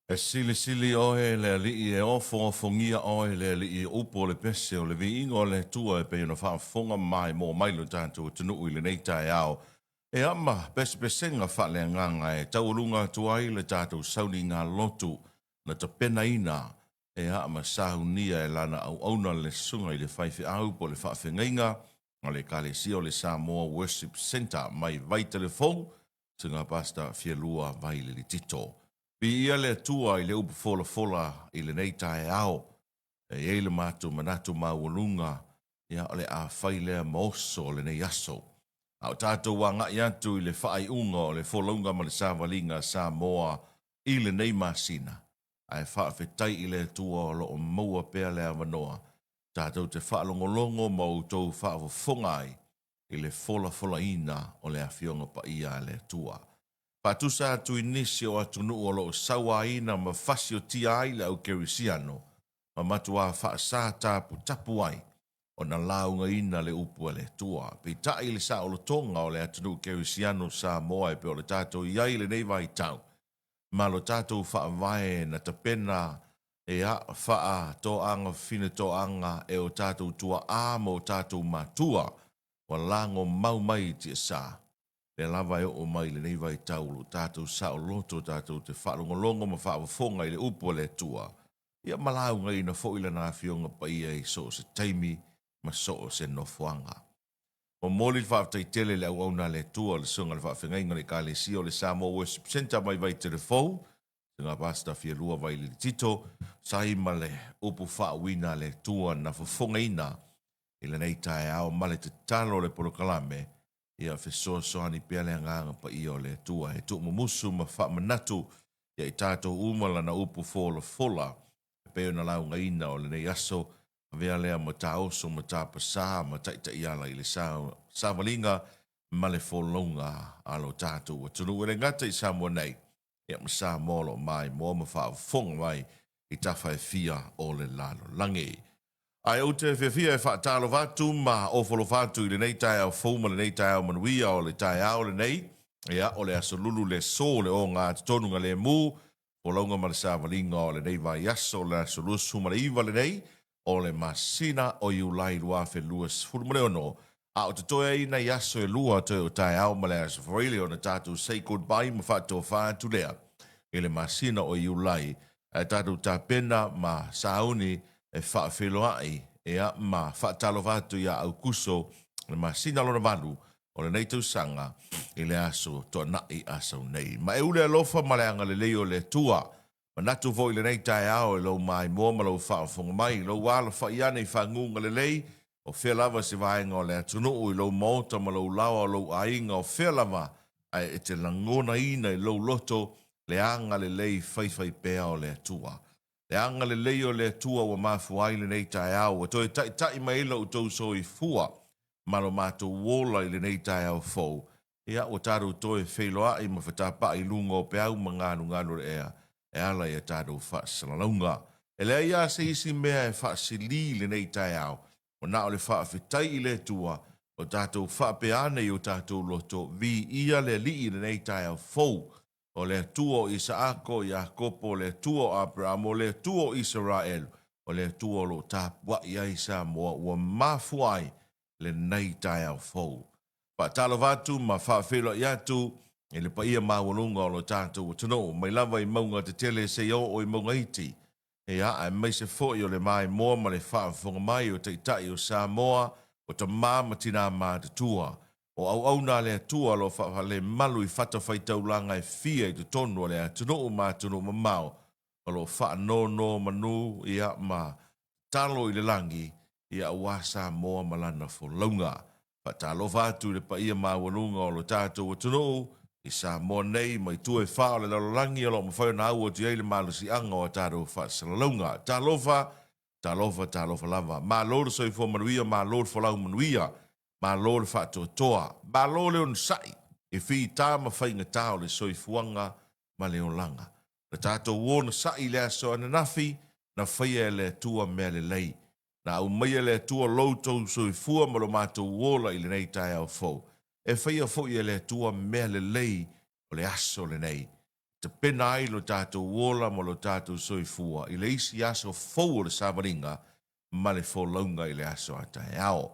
E silisili oe e le Alii, e ofoofogia oe e le Alii, o upu o le pese o le viiga o le Atua e pei ona faafofoga maimoa mai lo tatou atunuu i lenei taeao. E ama pesepesega faaleagaga e taualuga atu ai le tatou sauniga lotu na tapenaina e ama saunia e lana auauna le susuga i le faifeau po o le faafeagaiga a le Ekalesia o le Samoa Worship Centre mai Vaitele Fou, susuga Pastor Fialua Vailele Tito. Viia le Atua i le upu folafola i lenei taeao. E i ai le matou manatu maualuga, ia o le a fai lea ma oso o lenei aso. A o tatou agai atu i le faaiuga o le folauga ma le savaliga a Samoa i lenei masina, ae faafetai i le Atua o lo o maua pea le avanoa tatou te faalogologo ma outou faafofoga ai i le folafolaina o le Afioga Paia a le Atua. Faatusa atu i nisi o atunuu o lo o sauaina ma fasiotia ai le au kerisiano ma matuā faasā taputapu ai ona laugaina le upu a le Atua. Peitai i le saolotoga o le atunuu kerisiano Samoa e pei o le tatou i ai i lenei vaitau ma lo tatou faavae na tapena ea faa-toaga fafine-toaga e o tatou tuaā ma o tatou matua ua lago mau mai i tiasa. Lea lava e oo mai i lenei vaitau o lo tatou saoloto tatou te faalogologo ma faafofoga i le upu a le Atua, ia ma laugaina foi Lana Afioga Paia i so o se taimi ma so o se nofoaga. Momoli le faafetai tele i le auauna a le Atua, le Susuga i le Faafeagaiga o le Ekalesia o le Samoa Worship Centre mai Vaitele Fou, Susuga Pastor Fialua Vailili Tito, sa ai ma le upu faauuina a le Atua na fofogaina i lenei taeao ma le tatalo o le polokalame ia fesoasoani pea le Agaga Paia o le Atua e tuumumusu ma faamanatu ia i tatou uma lana upu folafola e pei ona laugaina o lenei aso, avea lea ma taoso ma tapasā ma taitaiala i le savaliga ma le folauga a lo tatou atunuu e le gata i Samoa nei, ia ma Samoa o lo o maimoa ma faafofoga mai i tafa e fia o le lalolagi. Ae ou te fiafia e faatalofa atu ma ofolofa atu i lenei taeao fou ma lenei taeao manuia o le taeao lenei, ia, o le aso lulu le aso le ogatotonu lemu, folauga ma le savaliga o lenei vaiaso, o le aso 29 lenei o le masina o Iulai 2026, a o totoe ai nai aso e lua toe o taeao ma le aso Faraile ona tatou say goodbye ma faatofa atu lea i le masina o Iulai, ae tatou tapena ma sauni e faafeiloai ia ma faatalofa atu ia Aukuso, le masina lona valu o lenei tausaga i le aso Toanai Asau nei. Ma e ule alofa ma le agalelei o le Atua. Manatu foi i lenei taeao i lou maimoa ma lou faafofoga mai, i lou alafai ane i faguga lelei, o fea lava se vaega o le atunuu, i lou maota ma lou laoa o lou aiga, o fea lava, ae e te lagonaina i lou loto le agalelei faifaipea o le Atua. Le agalelei o le Atua ua mafua ai lenei taeao, ua toe taitai mai ai lo outou soifua ma lo matou ola i lenei taeao fou. Ia, ua tatou toe feiloai ma fetapaai i luga o peau ma galugalu o le ea e ala i a tatou faasalalauga. E leai lava se isi mea e faasili i lenei taeao, ua na o le faafetai i le Atua o tatou faapea ane i o tatou loto, viia le Alii i lenei taeao fou, o le Atua o Isaako, o Iakopo, o le Atua o Aperamo, o le Atua o Isaraelu, o le Atua o lo o tapuai ai Samoa ua mafua ai lenei taeao fou. Faatalofa atu ma faafeiloai atu i le paia maualuga o lo tatou atunuu, mai lava i mauga tetele seia oo i mauga iti, ia, aemaise foi o le maimoa ma le faafofoga mai o Taitai o Samoa, o tama ma tinā matutua, o auauna a le Atua o lo o faafalemalu i fatafaitaulaga e fia i totonu o le atunuu ma atunuu mamao, o lo o faanonomanu ia ma tatalo i le lagi ia aua Samoa ma lana folauga. Faatalofa atu i le paia maualuga o lo tatou atunuu i Samoa nei ma itu e fa o le lalolagi o lo o mafai ona au atu i ai le malosiaga o a tatou faasalalauga. Talofa, talofa, talofa lava. Malo le soifua manuia, malo le folau manuia, malo le faatoatoa, malo le onosai i fita ma faigata o le soifuaga ma le olaga. Na tatou onosai i le aso ananafi, na faia e le Atua mea lelei. Na aumaia le Atua lo outou soifua ma lo matou ola i lenei taeao fou. E faia foi e le Atua mea lelei o le aso lenei. Tapena ai lo tatou ola ma lo tatou soifua i le isi aso fou o le savaliga ma le folauga i le aso a taeao.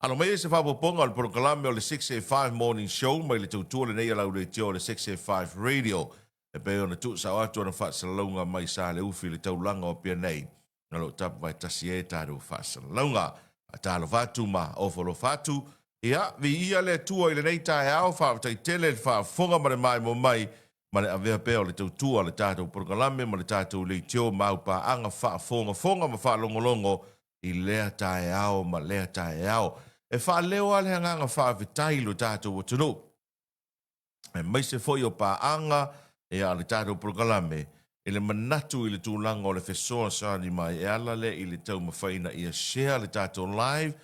Alo mai ai se faaopoopoga o le polokalame o le 685 Morning Show mai le tautua lenei a lau leitio o le 685 Radio e pei ona tuusao atu ona faasalalauga mai Saleufi i le taulaga o Apia nei o lo o tapuvae tasi ai tatou faasalalauga. Faatalofa atu ma ofo alofa atu. Ia, viia le Atua i lenei taeao, faafetai tele i le faafofoga ma le maimoa mai ma le avea pea o le tautua a le tatou polokalame ma le tatou leitio ma au paaga faafogafoga ma faalogologo i lea taeao ma lea taeao. E faaleo lava le agaga faafetai i lo tatou atunuu, aemaise foi o paaga a le tatou polokalame i le manatu i le tulaga o le fesoasoani mai e ala lea i le taumafai ina ia share le tatou live,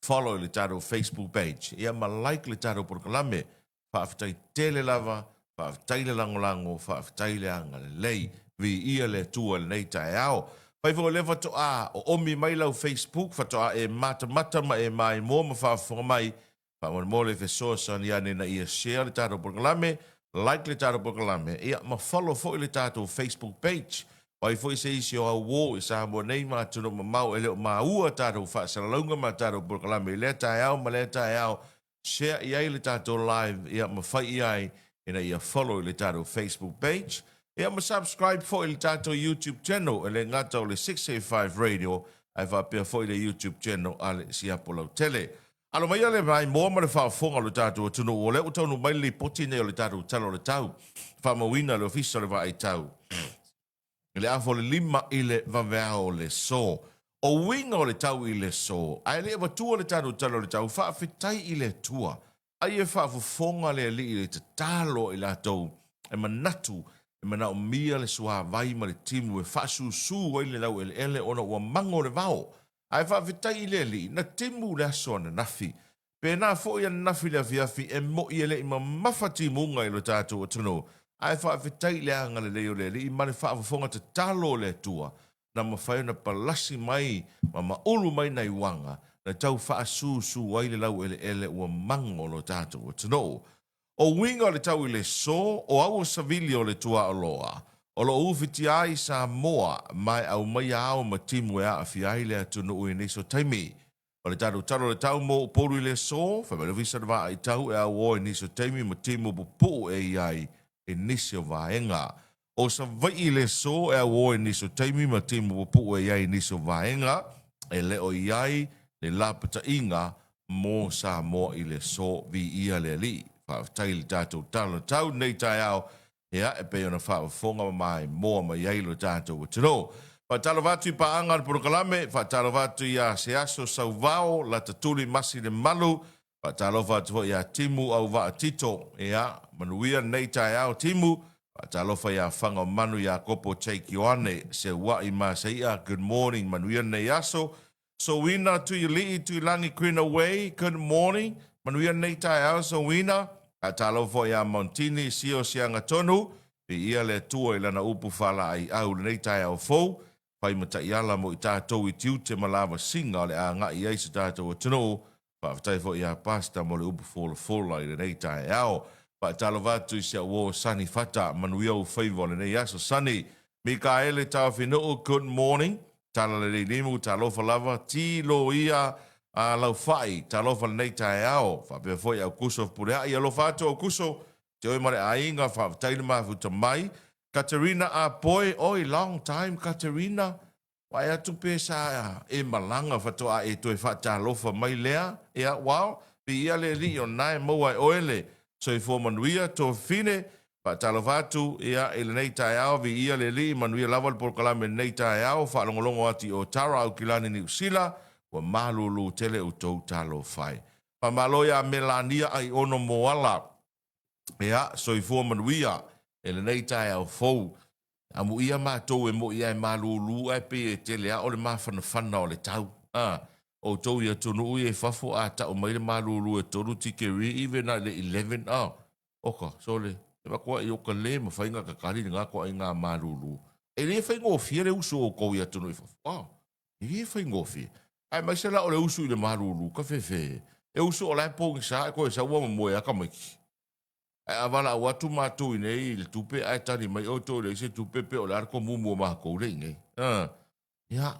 follow i le tatou Facebook page, ia ma like le tatou polokalame. Faafetai tele lava, faafetai le lagolago, faafetai le agalelei. Viia le Atua i lenei taeao. Fai foi o lea faatoa oomi mai lau Facebook, faatoa e matamata ma e maimoa ma faafofoga mai, faamolemole fesoasoani ane ina ia share le tatou polokalame, like le tatou polokalame, ia ma follow foi le tatou Facebook page. O ai foi se isi o au uo i Samoa nei ma atunuu mamao e le o maua tatou faasalalauga ma tatou polokalame i lea taeao ma lea taeao, share i ai le tatou live, ia ma fai i ai ina ia follow i le tatou Facebook page, ia ma subscribe foi i le tatou YouTube channel, e le gata o le 685 Radio, ae faapea foi le YouTube channel a le Siapo Lautele. Alo maia le maimoa ma le faafofoga o le tatou atunuu, o lea ua taunuu mai le lipoti nei o le tatou Tala o le Tau, faamauina e le Ofisa o le Vaai Tau i le afa o le 5 i le vaveao o le aso. O uiga o le tau i le aso, ae le i avatua le tatou Tala o le Tau, faafetai i le Atua, ai e faafofoga le Alii i le tatalo a i latou e manatu e manaomia le suavai ma le timu e faasusu ai le laueleele ona ua mago le vao. Ae faafetai i le Alii, na timu le aso ananafi. Pēnā foi ananafi i le afiafi, e mo'i e le i mamafa timuga i lo tatou atunuu, ae faafetai i le agalelei o le Alii ma le faafofoga tatalo o le Atua, na mafai ona palasi mai ma maulu mai nai uaga na tau faasusu ai le laueleele ua mago o lo tatou atunuu. O uiga o le tau i le aso, o aua savili o le tuaoloa, o lo o ufitia ai Samoa ma e aumaia ao ma timu e aafia ai le atunuu i nisi o taimi. O le tatou tala o le tau mo Upolu i le aso, fai mai le Ofisa o le Vaai Tau e auoa i nisi o taimi ma timu pupuu e i ai i nisi o vaega. O Savaii i le aso e auoa i nisi o taimi ma timu pupuu e i ai i nisi o vaega, e le o i ai le lapataiga mo Samoa i le aso. Viia le Alii. Faafetai i le tatou tala tau nei taeao, ia, e pei ona faafofoga ma maimoa mai ai lo tatou atunuu. Faatalofa atu i paaga o le polokalame, faatalofa atu ia Seaso Sauvao, Latatuli Masi Lemalu, faatalofa atu foi ia Timu Auvaa Tito, ia, manuia lenei taeao Timu, faatalofa ia Fagaomanu Iakopo Jake Ioane, Seua'i Masai'a, good morning, manuia lenei aso. Sowina Tuialii Tuilagi Greenaway, good morning, manuia lenei taeao Sowina. Faatalofa foi ia Montini Sio Siagatonu, viia le Atua i lana upu faalaaiau lenei taeao fou, fai ma taiala mo i tatou i tiute ma lavasiga o le a agai i ai se tatou atunuu. Faafetai foi ia Pastor mo le upu folafola i lenei taeao. Faatalofa atu i si au uo Sonny Fata, manuia ou faiva o lenei aso Sonny. Mikaele Taofinuu, good morning. Tala lelei limu, talofa lava, ti loia a Laufai, talofa lenei taeao. Faapea foi Aukuso Fepuleai, alofa atu Aukuso, te oe ma le aiga, faafetai le mafuta mai. Katerina Apoi, oi long time Katerina, Vaai atu pe sa e malaga faatoa e toe faatalofa mai lea, ia, wow, viia le Alii o lena e maua e oe le soifua manuia, Tofine, faatalofa atu, ia, i lenei taeao, viia le Alii, manuia lava le polokalame i lenei taeao, faalogologo atu i Otara, Aukilani, Niu Sila, ua malulu tele outou talofa e. Faamalo ia Melania Aiono Moala, ia, soifua manuia i lenei taeao fou. Amuia matou e moi a e malulu ae pei e tele a o le mafanafana o le tau. A, outou i atunuu ia i fafo a tau mai le malulu e tolu tikeri even a i le 11 a, oka, sole, e matua i o ka le mafai na kakali lena toaiga malulu. E le faigofie le usu o outou i atunuu i fafo. A, e le faigofie. Aemaise la o le usu i le malulu, ka fefe. E usu o la e pogisa e toe sau ua momoe a tamaiti. Ae a valaau atu matou i inei i le tupe ae tali mai outou e leai se tupe pe o le a le tomumu o matou lea i inei. A, ia,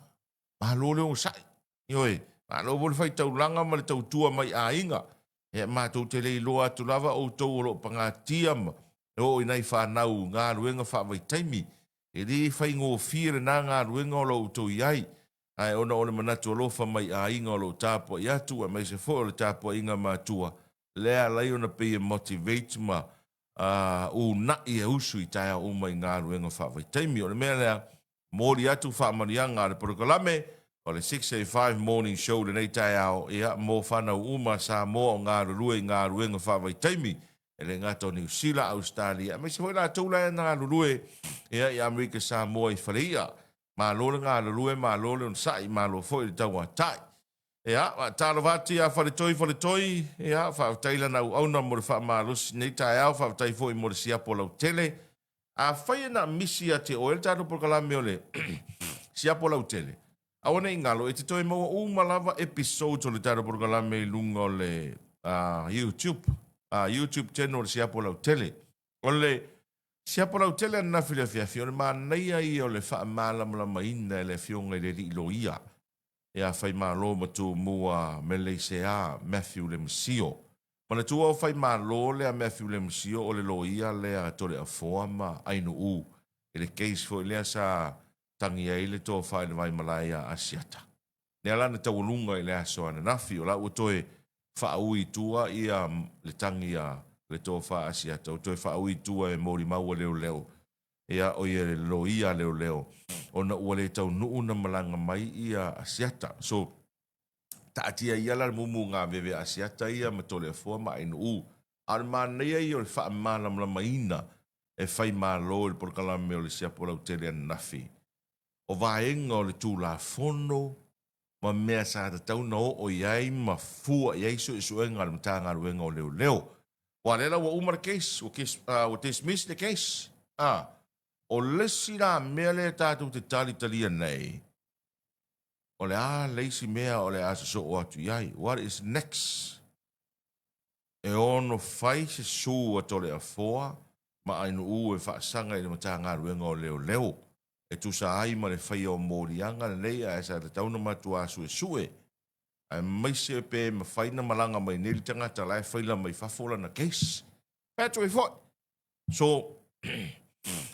malo le onosai. Ioe, malo foi le faitaulaga ma le tautua mai aiga. Ia, matou te le iloa atu lava outou o lo o pagatia ma oo i nai fanau i galuega faavaitaimi. E le faigofie lena galuega o lo o outou i ai. Ae ona o le manatu alofa mai aiga o lo o tapuai atu aemaise foi o le tapuaiga a matua, lea e ala ai ona pei e motivate ma uunai e usu i taeao uma i galuega faavaitaimi. O le mea lea, momoli atu faamanuiaga a le polokalame o le 6:05 Morning Show i lenei taeao, ia, mo fanau uma a Samoa o galulue i galuega faavaitaimi, e le gata o Niu Sila, Ausetalia, aemaise foi latou la e galulue, ia, i Amerika Samoa i Faleia. Malo le galulue, malo le onosai, malo foi le tauatai. Ia, faatalofa atu ia Faletoi Faletoi, ia, faafetai lana auauna mo le faamalosi i lenei taeao, faafetai foi mo le siapo lautele. Afai e na misi ia te oe le tatou polokalame o le siapo lautele, aua ne i galo, e te toe maua uma lava episodes o le tatou polokalame i luga o le YouTube, YouTube channel o le siapo lautele. O le siapo lautele ananafi i le afiafi, o le manaia ia o le faamalamalamaina e le Afioga i le Alii Loia ia Faimalo ma Tumua Meleisea Matthew Lemisio. Manatua o Faimalo lea Matthew Lemisio o le loia lea a Toleafoa ma Ainuu i le case foi lea sa tagi ai le tofa i le Vaimalae ia Asiata. Lea la na taualuga i le aso ananafi, o la ua toe faaui i tua ia le tagi a le tofa Asiata, ua toe faaui i tua e molimau a leoleo ia o ia le loia a leoleo ona ua le taunuu na malaga mai ia Asiata. So, taatia ia la le mumu gaveve a Asiata ia ma Toleafoa ma Ainuu. A o le manaia ia o le faamalamalamaina e Faimalo i le polokalame o le Siapo Lautele ananafi, o vaega o le Tulafono ma mea sa tatau ona oo i ai ma fua i ai suesuega a le Matagaluega o Leoleo. Aua o lea la ua uma le case, ua case, ua dismiss le case. A, o le isi la mea lea tatou te talitalia nei, o le a le isi mea o le a sosoo atu i ai? What is next? E ono fai se sue a Toleafoa ma Ainuu e faasaga i le Matagaluega o Leoleo e tusa ai ma le faia o moliaga lenei ae sa tatau ona matuā suesue aemaise pe mafai na malaga mai nei le tagata la e faila mai fafo lana case. Fai atu ai foi. So,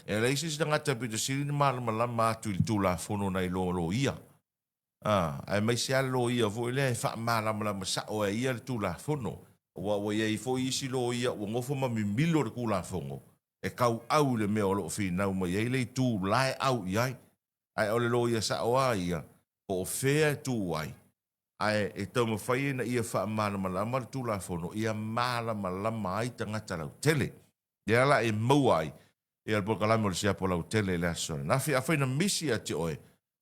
e leai se isi tagata pito sili na malamalama atu i le Tulafono nai lo loia. A, aemaise lava le loia foi lea e faamalamalama sao e ia le Tulafono. Aua ua i ai foi isi loia ua nofo ma mimilo le Tulafono e tauau i le mea o lo o finau mai ai le itu la e au i ai. Ae o le loia sao lava ia, po o fea e tu ai, ae e taumafai ina ia faamalamalama le Tulafono ia malamalama ai tagata lautele. Lea la e maua ai ia le polokalame o le siapo lautele i le aso ananafi. Afai na misi ia te oe,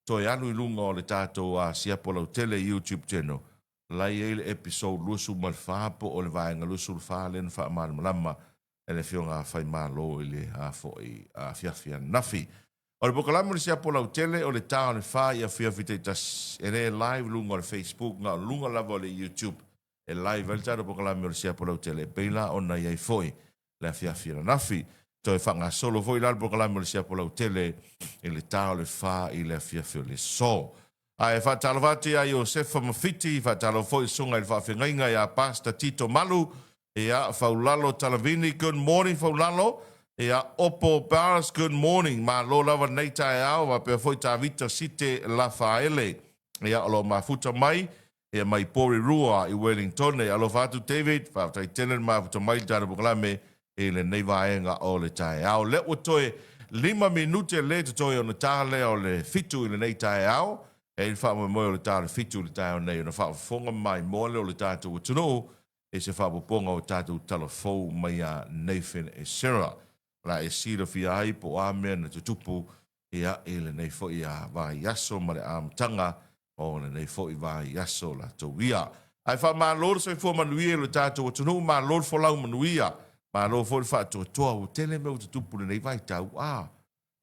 toe alu i luga o le tatou siapo lautele YouTube channel, la e i ai le episode 24 po o le vaega 24 lea na faamalamalama e le Afioga a Faimalo i le foi afiafi ananafi. O le polokalame o le siapo lautele o le ta o le fa i afiafi taitasi, e le live i luga o le Facebook, na o luga lava o le YouTube e live ai le tatou polokalame o le siapo lautele e pei la ona i ai foi le afiafi ananafi. Toe faagasolo foi la le polokalame o le siapo lautele i le ta o le fa i le afiafi o le aso. Ae faatalofa atu ia Iosefa Mafiti, faatalofa foi i le susuga i le faafeagaiga ia Pastor Tito Malu, ia Faulalo Talavini, good morning Faulalo, ia Opo Barras, good morning, malo lava lenei taeao, faapea foi Tavita Site Lafaele, ia o lo o mafuta mai, ia mai Porirua i Wellingtone. Alofa atu David, faafetai tele le mafuta mai i le tatou polokalame i lenei vaega o le taeao. Lea ua toe 5 minute le totoe ona ta lea o le 7 i lenei taeao. E i ai le faamoemoe o le ta o le 7 i le taeao nei ona faafofoga maimoa lea o le tatou atunuu i se faaopoopoga o tatou tala fou mai a Nathan Esera. O le a e silafia ai po o a mea na tutupu ia i lenei foi vaiaso ma le amataga o lenei foi vaiaso latou ia. Ae faamalo le soifua manuia i lo tatou atunuu, malo le folau manuia, malo foi le faatoatoa. Ua tele mea ua tutupu i lenei vaitau, a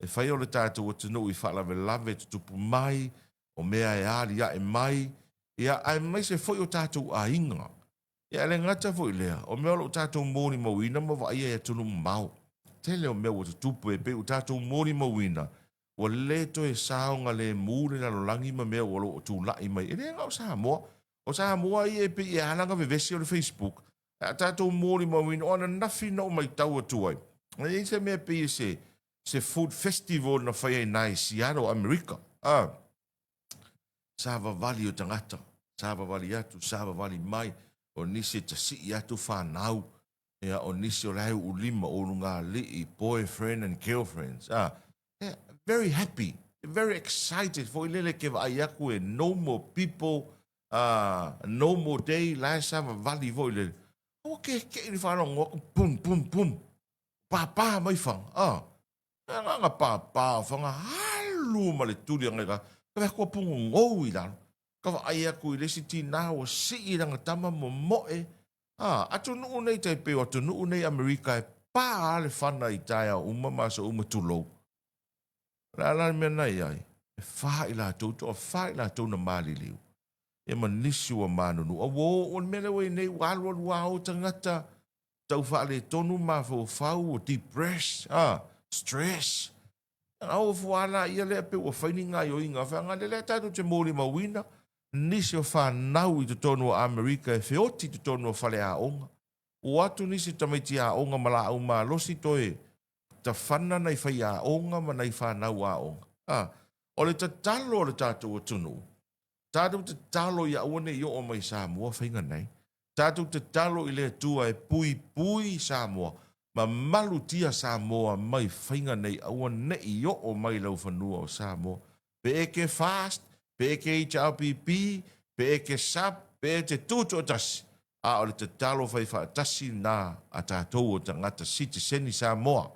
e fai o le tatou atunuu i faalavelave tutupu mai, o mea e aliae mai, ia aemaise foi o tatou aiga. Ia, e le gata foi i lea, o mea o lo o tatou molimauina ma vaaia i atunuu mamao. Tele o mea ua tutupu e pei ua tatou molimauina, ua le toe saogalemu le lalolagi ma mea o lo o tulai mai. E le na o Samoa. O Samoa ia e pei e ala ona vevesi o le Facebook, a tatou molimauina, o ananafi na ou matau atu ai, e i ai se mea e pei se se food festival na fai ai i i Seattle, Amerika. Ah, savavali o tagata, savavali atu, savavali mai, o nisi e tasii atu fanau, ia, o nisi o la e uulima, o ulugalii, boyfriend and girlfriends. Ah, yeah, very happy, very excited foi lele ke vaai aku e normal people, normal day, la e savavali foi lele. Ua keke'i le faalogo aku, pum, pum, pum, pāpā mai faga, ah, agaga pāpā o faga, alu ma le tuli agai ka, ka vaai atu ua pugogou i lalo. Ka vaai aku i le isi tinā ua sii i lana tama momoe, ah, atunuu nei tai pei o atunuu nei Amerika e pā lava le fana i taeao uma ma aso uma tulou. O le a la le mea na i ai? E fa i latou, toafa i latou na maliliu. Ia ma nisi ua manunu. Auō, o le mea lea ua i ai nei, ua alualu lava o tagata, tau faaletonu mafaufau, ua depressed, a, stress. A oo fua lava laia lea pei ua fai ni gaoioiga faigata lea tatou te molimauina nisi o fanau i totonu o Amerika e feoti i totonu o faleaoga. Ua o atu nisi tamaiti aoga ma laau malosi toe tafana nai faiaoga ma nai fanau aoga. A, o le tatalo a le tatou atunuu, tatou tatalo ia aua ne i oo mai i Samoa faiga nei. Tatou tatalo i le Atua e puipui Samoa ma malutia Samoa mai faiga nei aua ne i oo mai i laufanua o Samoa. Pe e ke FAST, pe e ke HRPP, pe e ke SUP, pe e te Tutoatasi, a o le tatalo fai faatasi na a tatou o tagata sitiseni Samoa.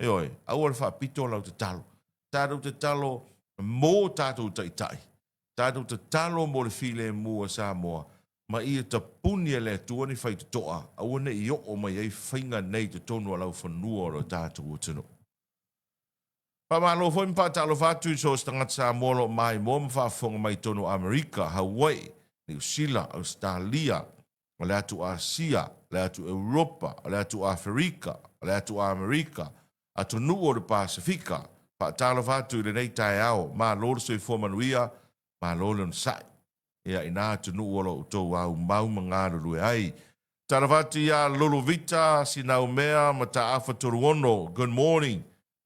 Ioe, aua le faapito lau tatalo. Tatou tatalo mo tatou taitai. Tatou tatalo mo le filemu a Samoa, ma ia tapuni e le Atua ni faitotoa, aua ne i oo mai ai faiga nei i totonu o laufanua o lo tatou atunuu. Faamalo foi ma faatalofa atu i so o se tagata Samoa o lo o maimoa ma faafofoga mai i totonu o Amerika, Hawaii, Niu Sila, Ausetalia, o le atu Asia, o le atu Europa, o le atu Aferika, o le atu Amerika, atunuu o le Pasefika. Faatalofa atu i lenei taeao, malo le soifua manuia, malo le onosai. Ia, ina atunuu o lo o outou aumau ma galulue ai. Talofa atu ia Loluvita, Sinaumea, Mataafa Toluono, good morning.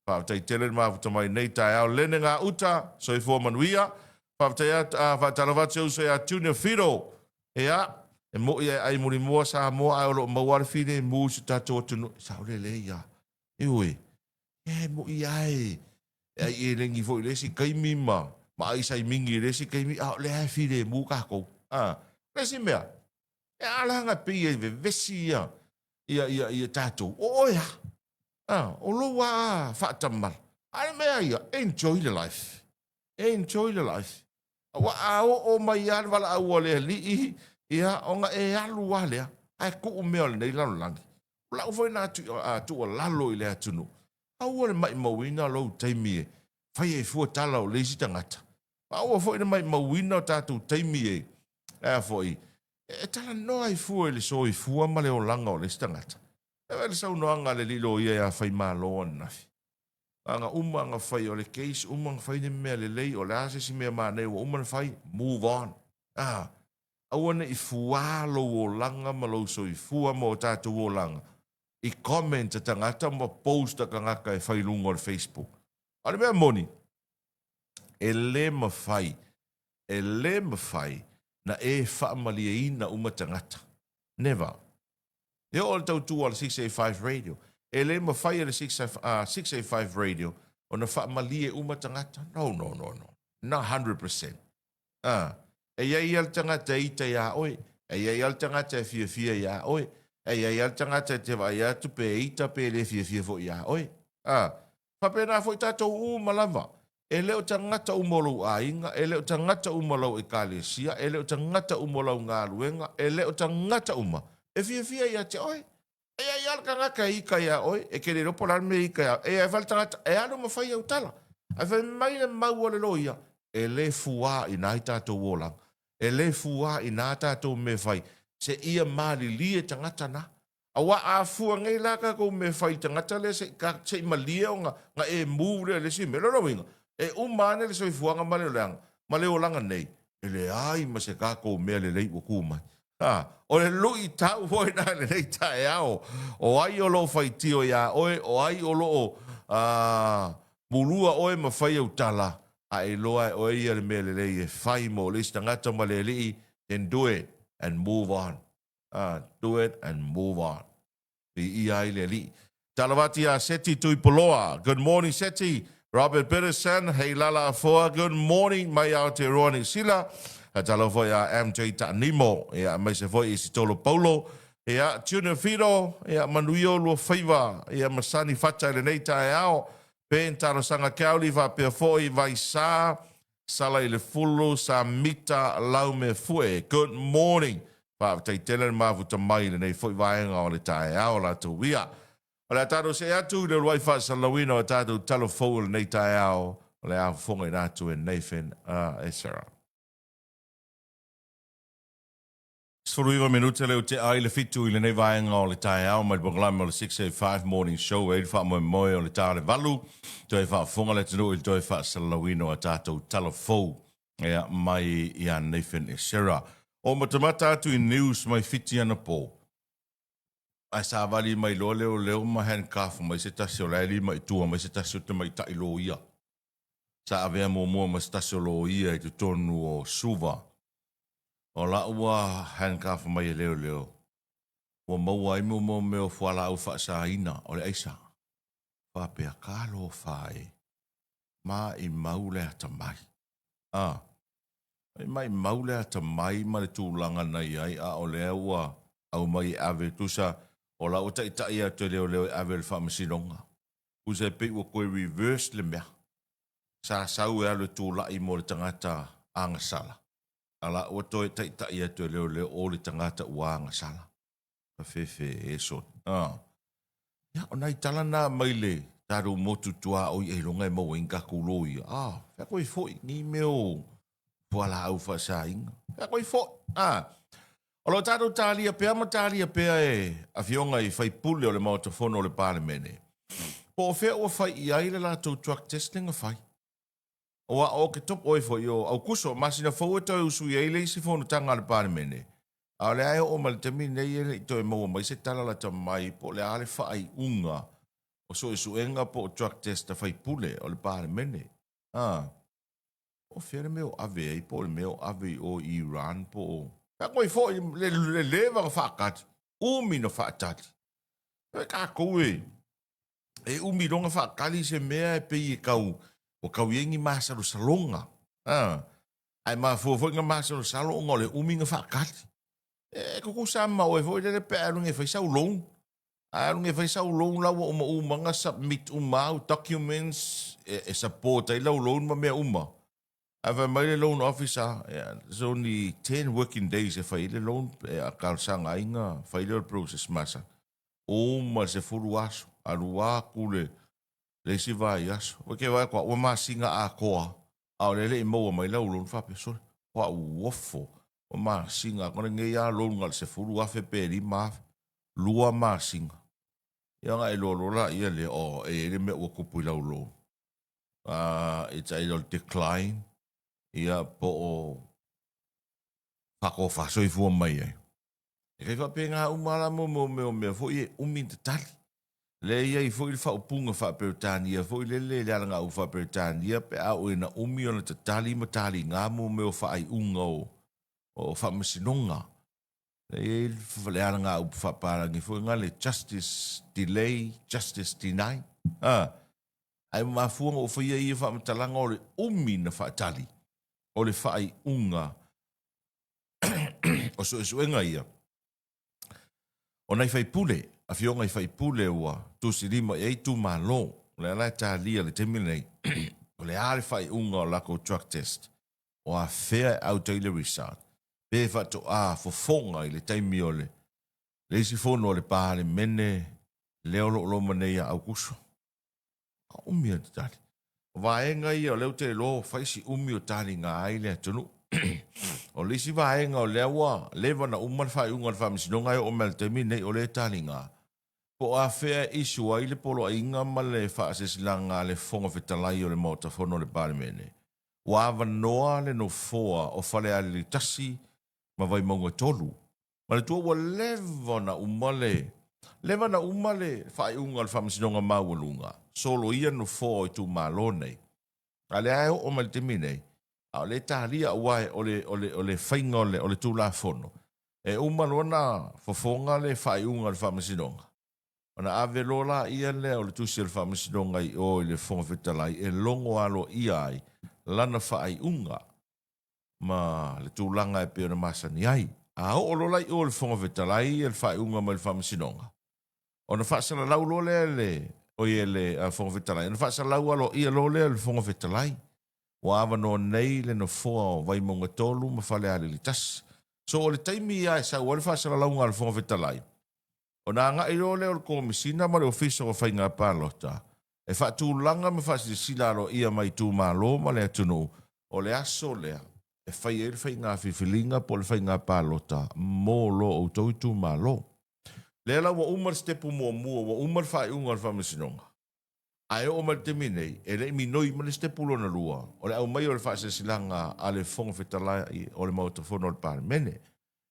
Faafetai tele le mafuta mai nei taeao lene gauta, soifua manuia. Faafetai atu, faatalofa atu si ou uso ia Junior Fido. Ia, e moi e ai mulimua Samoa ae o lo o maua le filemu i si o tatou atunuu. E sao lelei ia. Ioe, e moi lava e ai elegi foi i le isi taimi ma ma ai saimini i le isi taimi, a o lea e filemu tatou. A, le isi mea, e ala ona pei e vevesi ia ia ia ia tatou, o oe lava. A, o lou lava faatamala. A o le mea ia, enjoy the life. Enjoy the life. Aua a oo mai lava le valaau a le Alii, ia, ona e alu lava lea, ae tuu mea o lenei lalolagi. O lau foi lena tuualalo i le atunuu, aua le maimauina lou taimi e fai ai fua tala o le isi tagata. Aua foi le maimauina o tatou taimi e, a foi, e talanoa ai fua i le soifua ma le olaga o le isi tagata. E vaai le saunoaga a le alii loia ia Faimalo ananafi. Ana uma ona fai o le case, uma ona fai le mea lelei, o le a se isi mea manaia ua uma ona fai, move on. Ah, aua ne i fuā lou olaga ma lou soifua ma o tatou olaga i comment a tagata ma post a tagata e fai i luga o le Facebook. A o le mea moni, e le mafai, e le mafai na e faamalieina uma tagata. Never. E oo i le tautua a le 685 Radio, e le mafai e le 685 Radio ona faamalie uma tagata. No, no, no, no. Not 100%. Ah, e i ai lava le tagata e ita iā oe, e i ai lava le tagata e fiafia iā oe, e i ai lava le tagata e te vaai atu pe ita pe le fiafia foi iā oe. Ah, faapena foi tatou uma lava. E le o tagata uma o lou aiga, e le o tagata uma o lau ekalesia, e le o tagata uma o lau galuega, e le o tagata uma e fiafia ia te oe. E i ai lava le tagata e ita iā oe, e te le iloa po o le a le mea e ita iā oe. E i ai foi le tagata e alu ma fai au tala. Ae fai mai le mau a le loia, e le fuā i nai tatou olaga. E le fuā i nā tatou mea e fai. Seia malilie tagata na. Aua a fua nei la tatou mea e fai i le tagata lea se i se i malie ona na e move lea i le isi mea. O lona uiga, e uma ane le soifuaga ma le oleaga ma le olaga nei, e leai ma se tatou mea lelei ua tu mai. A, o le luitau foi lena i lenei taeao, o ai o lo o faitio iā oe, o ai o lo o mulua oe ma fai au tala, a e iloa e oe ia le mea lelei e fai mo le isi tagata ma le Alii, then do it and move on. A, do it and move on. Viia ai le Alii. Talavati ia Seti Tuipoloa. Good morning Seti. Robert Peterson, hei lala afoa, good morning mai Aotearoa Niu Sila. Talofa foi ia MJ Taanimo, ia aemaise foi i Sitolo Paulo, ia Junior Fido, ia manuia o lua faiva, ia ma Sani Fata i lenei taeao. Ben Talosaga Keauli faapea foi Vaisa Sala i le Fulu, Samita Laumefue. Good morning. Faafetai tele le mafuta mai i lenei foi vaega o le taeao latou ia. O le a tatou see atu i le uluai faasalalauina o tatou talo fou o lenei taeao, o le a fofogaina atu e Nathan Esera. 19 minute lea ua tea ai le 7 i lenei vaega o le taeao mai le polokalame o le 685 Morning Show e ai le faamoemoe o le ta o le 8 toe faafofoga le atunuu i le toe faasalalauina o a tatou tala fou ia mai ia Nathan Esera. O matamata atu i news mai Fiti anapo. Ae savali mai loa leoleo ma handcuff mai se tasi o la e lima i tua mai se tasi o tamaitai loia. Sa avea muamua ma se tasi o loia i totonu o Suva. O la ua handcuff mai e leoleo, ua maua ai mo mea o fualaau faasaina o le aisa. Faapea, Talofa e, maimau le atamai. A, e maimau le atamai ma le tulaga na i ai, a o lea ua aumai e ave, tusa o la ua taitai atu e leoleo e ave i le faamasinoga. Tusa e pei ua toe reverse le mea. Sa sau e alu e tulai mo le tagata agasala, a la ua toe taitai atu e leoleo o le tagata ua agasala. Ka fefe e soni. A. Ia, o nai tala na mai le tatou motu tuaoi ailoga e maua ai ni tatou loia. A, fea koe foi ni mea o fualaau faasaina. Fea koe foi. A. O lo o tatou talia pea ma talia pea e afioga i faipule o le Maota Fono o le Palemene, po o fea ua fai i ai le latou drug test na fai. Aua o Oketopa, oi foi, o Aukuso, masina fou e toe usui ai le isi fonotaga a le Palemene, a o lea e oo mai le taimi lenei e le i toe maua mai se tala lata mai po o le a le faaiuga o suesuega po o drug test a faipule o le Palemene. A, o fea le mea o ave ai, po o le mea o ave i o i Iran po o... Fea koe foi le, le leva na faatali, umi na faatali. E tatou e, e umi loa na faatali se mea e pei e tau, ua tau i ai ni masalosaloga. A, ae mafua foi na masalosalo ona o le umi na faatali. E tutusa lava ma oe foi lele pe a alu nei e fai sau loan. A alu nei e fai sau loan la ua uma uma na submit uma au documents e, e support ai lau loan ma mea uma. Ae fai mai le loan officer, yeah, there's only 10 working days e fai ai le loan, e a talosaga ai na fai lea o le process masani. Uma le 10 aso, alu atu le, le isi vaiaso. Ua ke vaai atu, ua masina atoa, a o lea e le i maua mai lau loan faapea, sole, ua uofo, ua masina atoa, lenei lava loan na o le 10,000 pe 5,000, lua masina. Ia ona e iloa loa laia lea, oh, e i ai le mea ua tupu i lau loan. It's either decline, ia, po o faatofa soifua mai ai. E kai faapena uma la mo mo mea o mea foi e umi na tatali. Lea e i ai foi le faaupuga faa-Peretania foi lele, le alagauu faa-Peretania pe a oo ina umi ona tatali ma taliga mo mea o faaiuga o, o faamasinoga. Lea e i ai le alagaupu faapalagi foi lena le justice delay, justice deny. A, ae mafua ona ou faia ia faamatalaga o le umi na faatali o le faaiuga o suesuega ia, o nai faipule, afioga i faipule ua tusilima i ai itumalo, o lea la e talia i le taimi lenei, o le a le faaiuga o lakou drug test, o afea e out ai le result, pe faatoa fofoga i le taimi o le le isi fono a le Palemene lea o lo o loma nei ia Aukuso. A umi a tali. O vaega ia o lea ou te iloa ua fai si umi o taliga ai le atunuu. O le isi vaega o lea ua leva ona uma le faaiuga o le Faamasinoga e oo mai i le taimi lenei o lea e taliga, po o afea e issue ai le poloaiga ma le faasilasilaga a le Fofoga Fetalai o le Maota Fono o le Palemene, ua avanoa le Nofoa o Falealili 1 ma Vaimauga 3. Manatua ua leva ona uma le leva ona uma le faaiuga o le Faamasinoga Maualuga, soloia nofoa o itumalo nei. A o lea e oo mai le taimi nei, a o lea e talia aua o le, o le, o le faiga o le, o le Tulafono, e uma loa ona fofoga le faaiuga o le Faamasinoga, ona ave loa laia lea o le tusi a le Faamasinoga i o i le Fofoga Fetalai e logo aloaia ai lana faaiuga ma le tulaga e pei ona masani ai. A oo loa la i o i le Fofoga Fetalai le faaiuga mai le Faamasinoga, ona faasalalau loa lea e le, oi e le Fofoga Fetalai, ona faasalalau aloaia loa lea e le Fofoga Fetalai, ua avanoa nei le nofoa o Vaimauga 3 ma Falealili 1. So o le taimi lava e sau ai le faasalalauga a le Fofoga Fetalai, ona agai loa lea o le Komesina ma le Ofisa o Faiga Palota e faatulaga ma faasilasila aloaia mai itumalo ma le atunuu o le aso lea e fai ai le faiga filifiliga po o le faiga palota mo lo outou itumalo. Lea la ua uma le sitepu muamua, ua uma le faaiuga o le Faamasinoga, ae oo mai le taimi nei, e le i minoi mai le sitepu lona lua, o le aumaia o le faasilasilaga a le Fofoga Fetalai o le Maota Fono o le Palemene.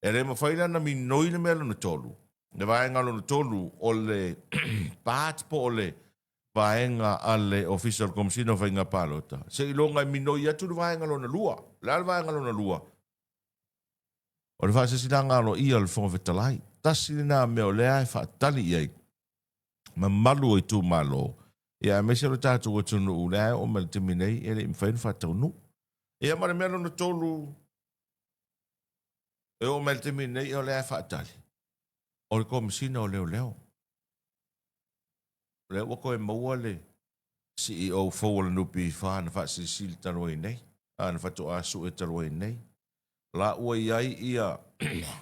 E le mafai la ona minoi le mea lona tolu, le vaega lona tolu o le part po o le vaega a le Ofisa o le Komesina o Faiga Palota, seiloga e minoi atu le vaega lona lua. O le a le vaega lona lua? O le faasilasilaga aloaia o le Fofoga Fetalai. Tasi lena mea o lea e faatali i ai mamalu o itumalo, ia aemaise o le tatou atunuu, lea e oo mai le taimi nei e le i mafai ona faataunuu. Ia ma le mea lona tolu, e oo mai le taimi nei o lea e faatali, o le Komesina o Leoleo. O lea ua toe maua le CEO fou o le NPF na faasilisili talu ai nei, a na faatoa sue talu ai nei. La ua i ai ia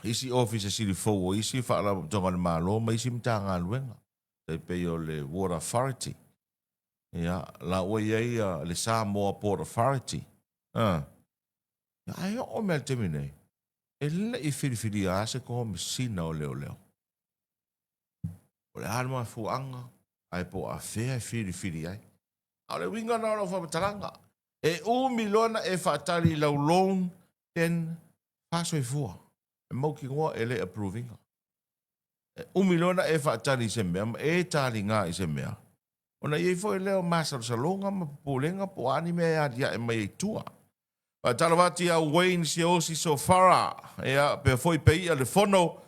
isi ofisa sili fou o isi faalapotopotoga a le Malo ma isi Matagaluega, tai pei o le Water Authority. Ia, la ua i ai ia le Samoa Port Authority. A. Ae oo mai le taimi nei, e le i filifilia lava se Komesina o Leoleo. O le a le mafuaaga, ae po o afea e filifili ai. A o le uiga lena o lau faamatalaga, e umi loa ona e faatali i lau loan, then faasoifua. E mautinoa e le approve ina. E umi loa ona e faatali i se mea ma e taliga i se mea, ona i ai foi lea o masalosaloga ma popolega po o a ni mea e aliae mai ai i tua. Faatalofa atu ia Wayne Siaosi Sofara, ia pea foi Peia le Fono,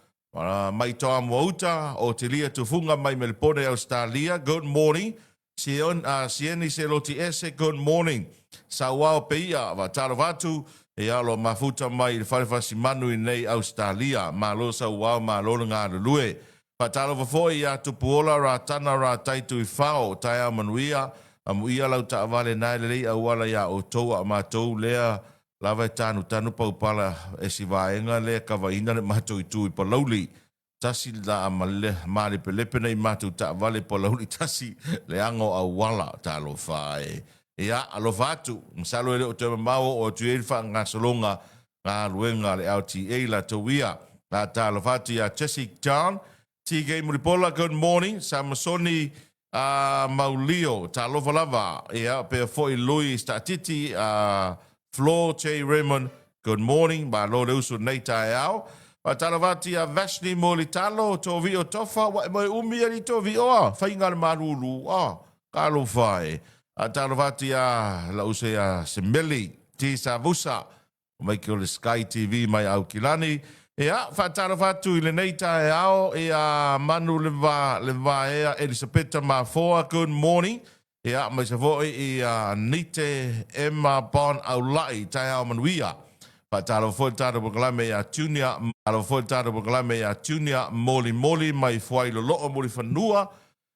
mai Toamuauta, Otelia Tufuga mai Melepone, Ausetalia, good morning. Sion, Sieni Seloti Ese, good morning. Sauao Peia, faatalofa atu, ia lo mafuta mai i le fale fasimanu i nei Ausetalia. Malo Sauao, malo le galulue. Faatalofa foi ia Tupuola Ratana Ratai Tuifao, taeao manuia, amuia lau taavale na e lelei auala iā outou a o matou lea lava e tanutanu paupala e si vaega lea e kavaina le matou itu i Palauli. Tasi le laa ma le malepelepe nei matou taavale Palauli tasi leaga o auala. Talofa e. Ia, alofa atu. Masalo e le o toe mamao oo atu i ai le faagasologa galuega a le LTA latou ia. Talofa atu ia Jesse John, TK Mulipola, good morning. Samasoni Maulio, talofa lava. Ia, pea foi Louis Taatiti, Flo J. Raymond, good morning. Malo le usu nei taeao. Faatalofa atu ia Vashni Molitalo, Tovio Tofa, ua e moe umi ali Tovio a, faiga le malulu, a, talofa e. Faatalofa atu ia lau uso ia Semeli T. Savusa, mai ke o le Sky TV mai Aukilani. Ia, faatalofa atu i lenei taeao ia Manu le va, le vaea Elisapeta Mafoa, good morning. Ia, mai se foi ia Nite Emma Bon Aulai, taeao manuia. Faatalofa foi le tatou polokalame ia Junior, alofa foi le tatou polokalame ia Junior Moli Moli mai Fuailoloo Mulifanua.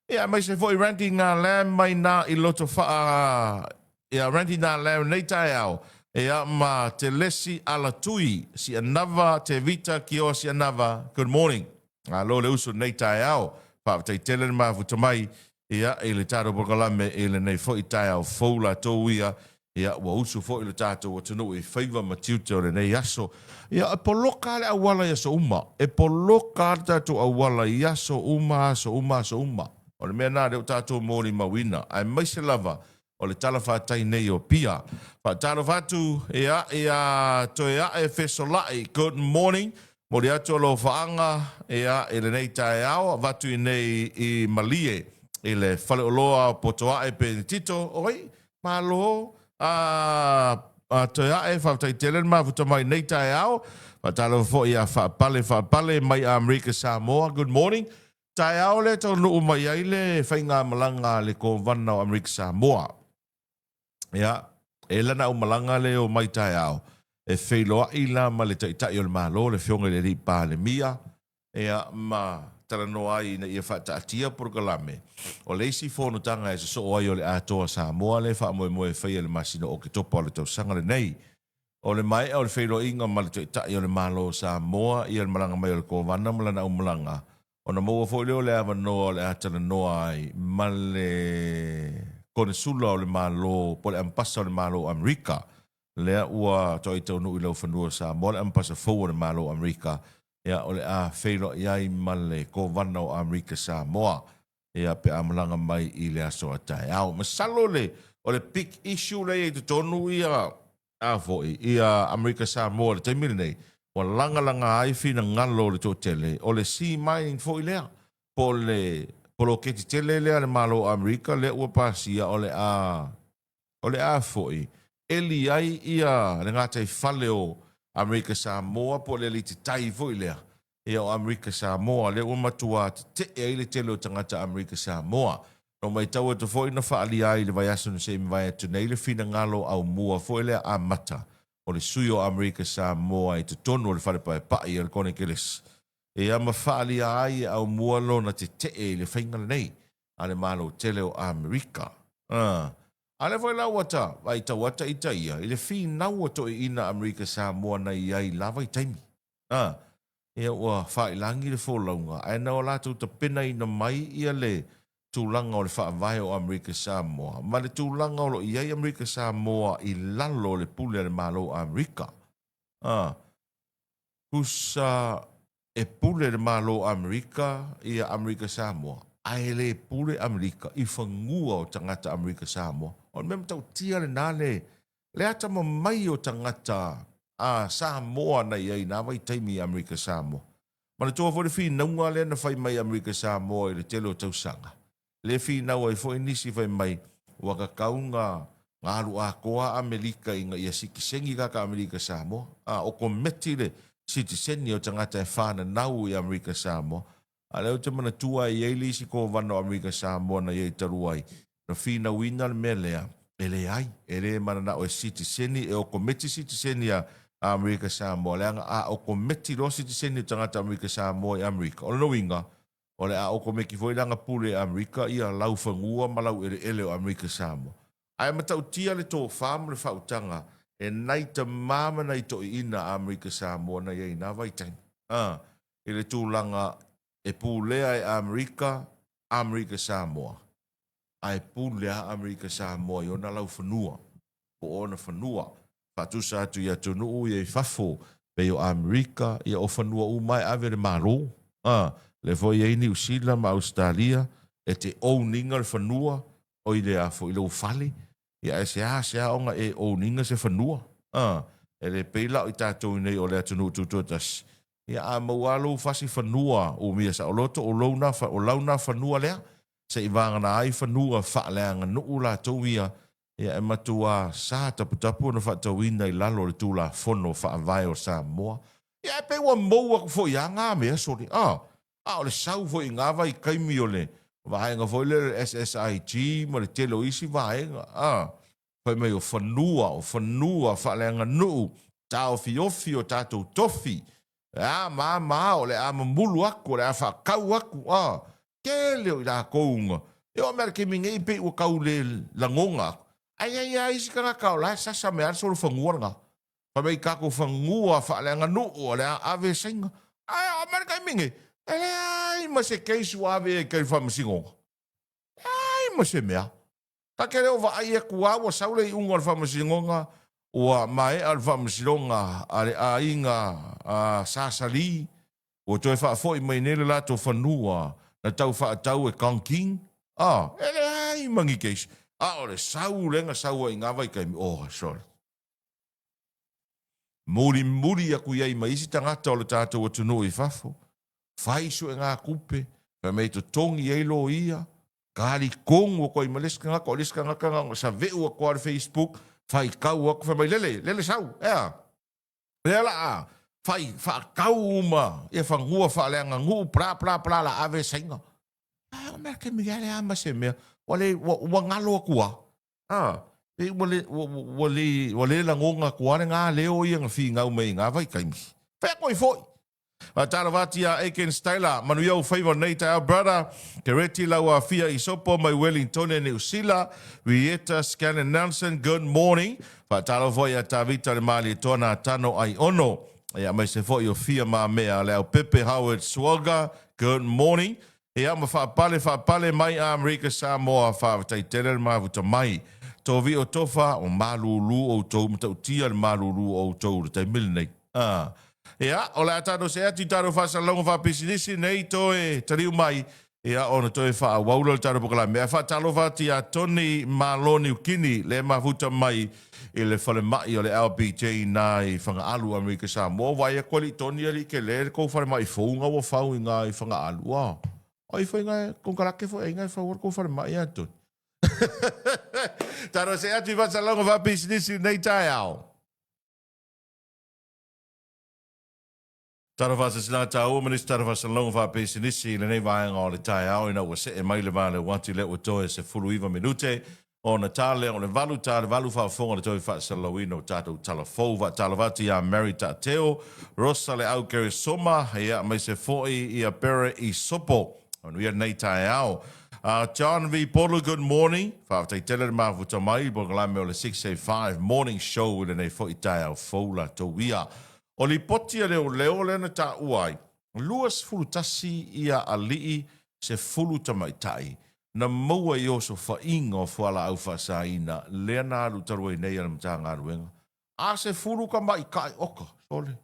Ia, aemaise foi Randy Ngā Lam mai nā i Lotofa'a, ia Randy Ngā Lam nei taeao, ia ma Telesi Alatui, Sianava, Tevita Kioa Sianava, good morning. Malo le usu nei taeao. Faafetai tele le mafuta mai, ia, i le tatou polokalame i lenei foi taeao fou latou ia. Ia, ua usu foi lo tatou atunuu i faiva ma tiute o lenei aso. Ia, e poloka lava le auala i aso uma. E poloka lava le tatou auala i aso uma, aso uma, aso uma. O le mea lena lea ua tatou molimauina, aemaise lava o le talafatai nei o Apia. Faatalofa atu, ia, ia Toeae Fesolai, good morning. Momoli atu alofaaga, ia, i lenei taeao, avatu i nei i Malie i le faleoloa o Potoae Penitito. Oi, Malo a Toeae, faafetai tele le mafuta mai nei taeao. Faatalofa foi ia Faapale Faapale mai Amerika Samoa. Good morning. Taeao lea taunuu mai ai le faigamalaga a le Kovana o Amerika Samoa. Ia, e lana aumalaga lea o mai taeao, e feiloai la ma le Taitai o le Malo, le Afioga i le Alii Palemia, Ia, ma talanoa ai ina ia faataatia polokalame. O le isi fonotaga e sosoo ai o le Atoa Samoa lea e faamoemoe e faia i le masina o Oketopa o le tausaga lenei. O le maea o le feiloaiga ma le Taitai o le Malo o Samoa ia le malaga mai o le Kovana ma lana aumalaga, ona maua foi lea o le avanoa o le a talanoa ai ma le Konesula o le Malo po o le Amepasa o le Malo o Amerika lea ua toai taunuu i laufanua o Samoa, le Amepasa fou o le Malo o Amerika, ia, o le a feiloai ai ma le Kovana o Amerika Samoa, ia, pe a malaga mai i le aso a taeao. Masalo le, o le big issue lea e i ai i totonu ia, a foi, ia Amerika Samoa i le taimi lenei, ua lagalaga ai finagalo o le toatele, o le sea mining foi lea, po o le poloketi tele lea a le Malo o Amerika lea ua pasia o le a O le a foi, eli ai ia le gataifale o Amerika Samoa po o le alititai foi lea ia o Amerika Samoa, lea ua matua tetee ai le tele o tagata Amerika Samoa. Na ou matau atu foi na faaalia ai i le vaiaso na se i mavae atu nei le finagalo aumua foi lea amata o le sui o Amerika Samoa i totonu o le Fale Paepae o le Konekelesi ia ma faaalia ai e aumua lona tetee i le faiga lenei a le Malo tele o Amerika. A. A lea foi la ua ta vaitau ata ita ia i le finau a toeaiina Amerika Samoa na i ai lava i taimi. A. Ia ua faailangi le folauga ae na o latou tapenaina mai ia le tulaga o le faavae o Amerika Samoa ma le tulaga o lo o i ai Amerika Samoa i lalo o le pule a le Malo o Amerika. A. Tusa e pule le Malo o Amerika ia Amerika Samoa, ae le pule Amerika i fanua o tagata Amerika Samoa. O le mea matautia lena le le atamamai o tagata a Samoa na i ai i na vaitaimi i Amerika Samoa. Manatua foi le finauga lea na fai mai e Amerika Samoa i le tele o tausaga, Le finau ai foi nisi fai mai, ua kakau nga alu atoa a Amelika ina ia sitiseni kaka Amelika Samoa. A o kometi le sitiseni o tagata e fananau i Amerika Samoa. A lea ou te manatua e i ai le isi kovana o Amerika Samoa na i ai talu ai, na finauina le mea lea, e leai, e le mananao e sitiseni, e okometi sitiseni a Amerika Samoa, leaga a okometi loa sitiseni o tagata Amerika Samoa i Amerika, o lona uiga, O le a okomeki foi lana pule i Amerika ia lau fanua ma lau eleele o Amerika Samoa. Ae matautia le tofa ma le faautaga e nai tama ma nai toeaiina a Amerika Samoa na i ai i na vaitaimi. A, i le tulaga e pulea e Amerika, Amerika Samoa. Ae pule a Amerika Samoa i ona laufanua. po o ona fanua, faatusa atu i atunuu ia i fafo, pei o Amerika, ia o fanua uma e ave le Malo. A, lea foi e i ai Niu Sila ma Ausetalia, e te own ina le fanua, oi le a foi lou fale, ia ae seasea ona e own ina se fanua. A, e le pei la o i tatou i nei o le atunuu tutoatasi, ia a maua lava lou fasi fanua umia saoloto, o lou na, o lau na fanua lea, se i vagana ai fanua faaleaganuu latou ia Ia e matuā sa taputapu ona faatauina i lalo o le Tulafono Faavae o Samoa. Ia ae pei ua mou atu foi lava ngā mea sole. A, a o le sau foi i ngā vaitaimi o le vaega foi lea o le SSIG ma le tele o isi vaega, a, fai mai o fanua, o fanua faaleaganuu, taofiofi o tatou tofi, a ma ma o le a mamulu atu, o le a faatau atu, a, tele o i latou na, e oo mai lava i le taimi nei pei ua tau le lagona atu, ae i ai lava isi tagata o la e sasa mai lava le solofanua lena. Fai mai tatou fanua faaleaganuu o le a ave e Saina. Ae oo mai le taimi nei, e leai ma se case ua ave ai i tai i le faamasinoga. Leai ma se mea. Ta te le o vaai atu lava ua sau le iuga o le faamasinoga, ua maea le faamasinoga a le aiga a Sasali, ua toe faafoi mai nei le latou fanua na tau faatau e Kong King. A, e leai ma ni case, a o le sau lea na sau ai i na vaitaimi, oh sole. Mulimuli atu i ai ma isi tagata o le tatou atunuu i fafo, fai suegatupe, fai mai e totogi ai loia, talitonu atu ai ma le isi tagata, o le isi tagata na ona saveu atu lava i le Facebook, faitau atu, fai mai, Lele, Lele sau, ea? Lea la a fai faatau uma ia fanua faaleaganuu, bla bla bla, la ave e Saina. Ae o mea taimi lea leai ma se mea, ua le, ua, ua galo atu lava. A, pei ua le, ua, ua le, ua le lagona atu lava lena leo ia na finau mai i na vaitaimi. Fai atu ai foi. Faatalofa atu ia Aiken Styler, manuia ou faiva o lenei taeao brother. Kereti Lauafia Isopo mai Wellingtone Niu Sila, Rieta Scannon Nelson, good morning. Faatalofa foi ia Tavita le Malietoa Natano Aiono. Ia aemaise foi o Fia Mamea Leaupepe Howard Swaga, good morning. Ia ma faapale faapale mai Amerika Samoa faafetai tele le mafuta mai. Tovio Tofa o malulu outou matautia le malulu o outou i le taimi lenei. Ah. Ia, o le a tatou see atu i tatou faasalalauga faapisinisi nei toe taliu mai, ia ona toe faaauau lea o le tatou polokalame. Ae faatalofa atu ia Tony Malo Niukini le mafuta mai i le falemai o le LBJ i ina i Fagaalu, Amerika Samoa. Ua vaai atu alii Tony alii tele le tou falemai fou na ua fau i ina i Fagaalu. A, o ai foi na e konekarate foi ai na e fau ai le tou falemai ia Tony? Tatou see atu i faasalalauga faapisinisi i lenei taeao. Tala Faasilasilaga Taua ma nisi tala faasalalauga faapisinisi i lenei vaega o le taeao ina ua see mai le va leuati lea ua toe 19 minute ona ta lea o le 8 ta le 8 faafofoga le toe faasalalauina o tatou tala fou. Faatalofa atu ia Mary Taateo, Rosa Leau Keresoma, ia aemaise foi ia Pere Isopo. Manuia lenei taeao. John V. Polu, good morning. Faafetai tele le mafuta mai i polokalame o le 685 Morning Show i lenei foi taeao fou latou ia. O lipoti a leoleo lea na taua ai, 21 ia alii, 10 tamaitai, na maua i osofaiga o fualaau faasaina lea na alu talu ai nei a le Matagaluega. A 10 tamaitai, oka, sole.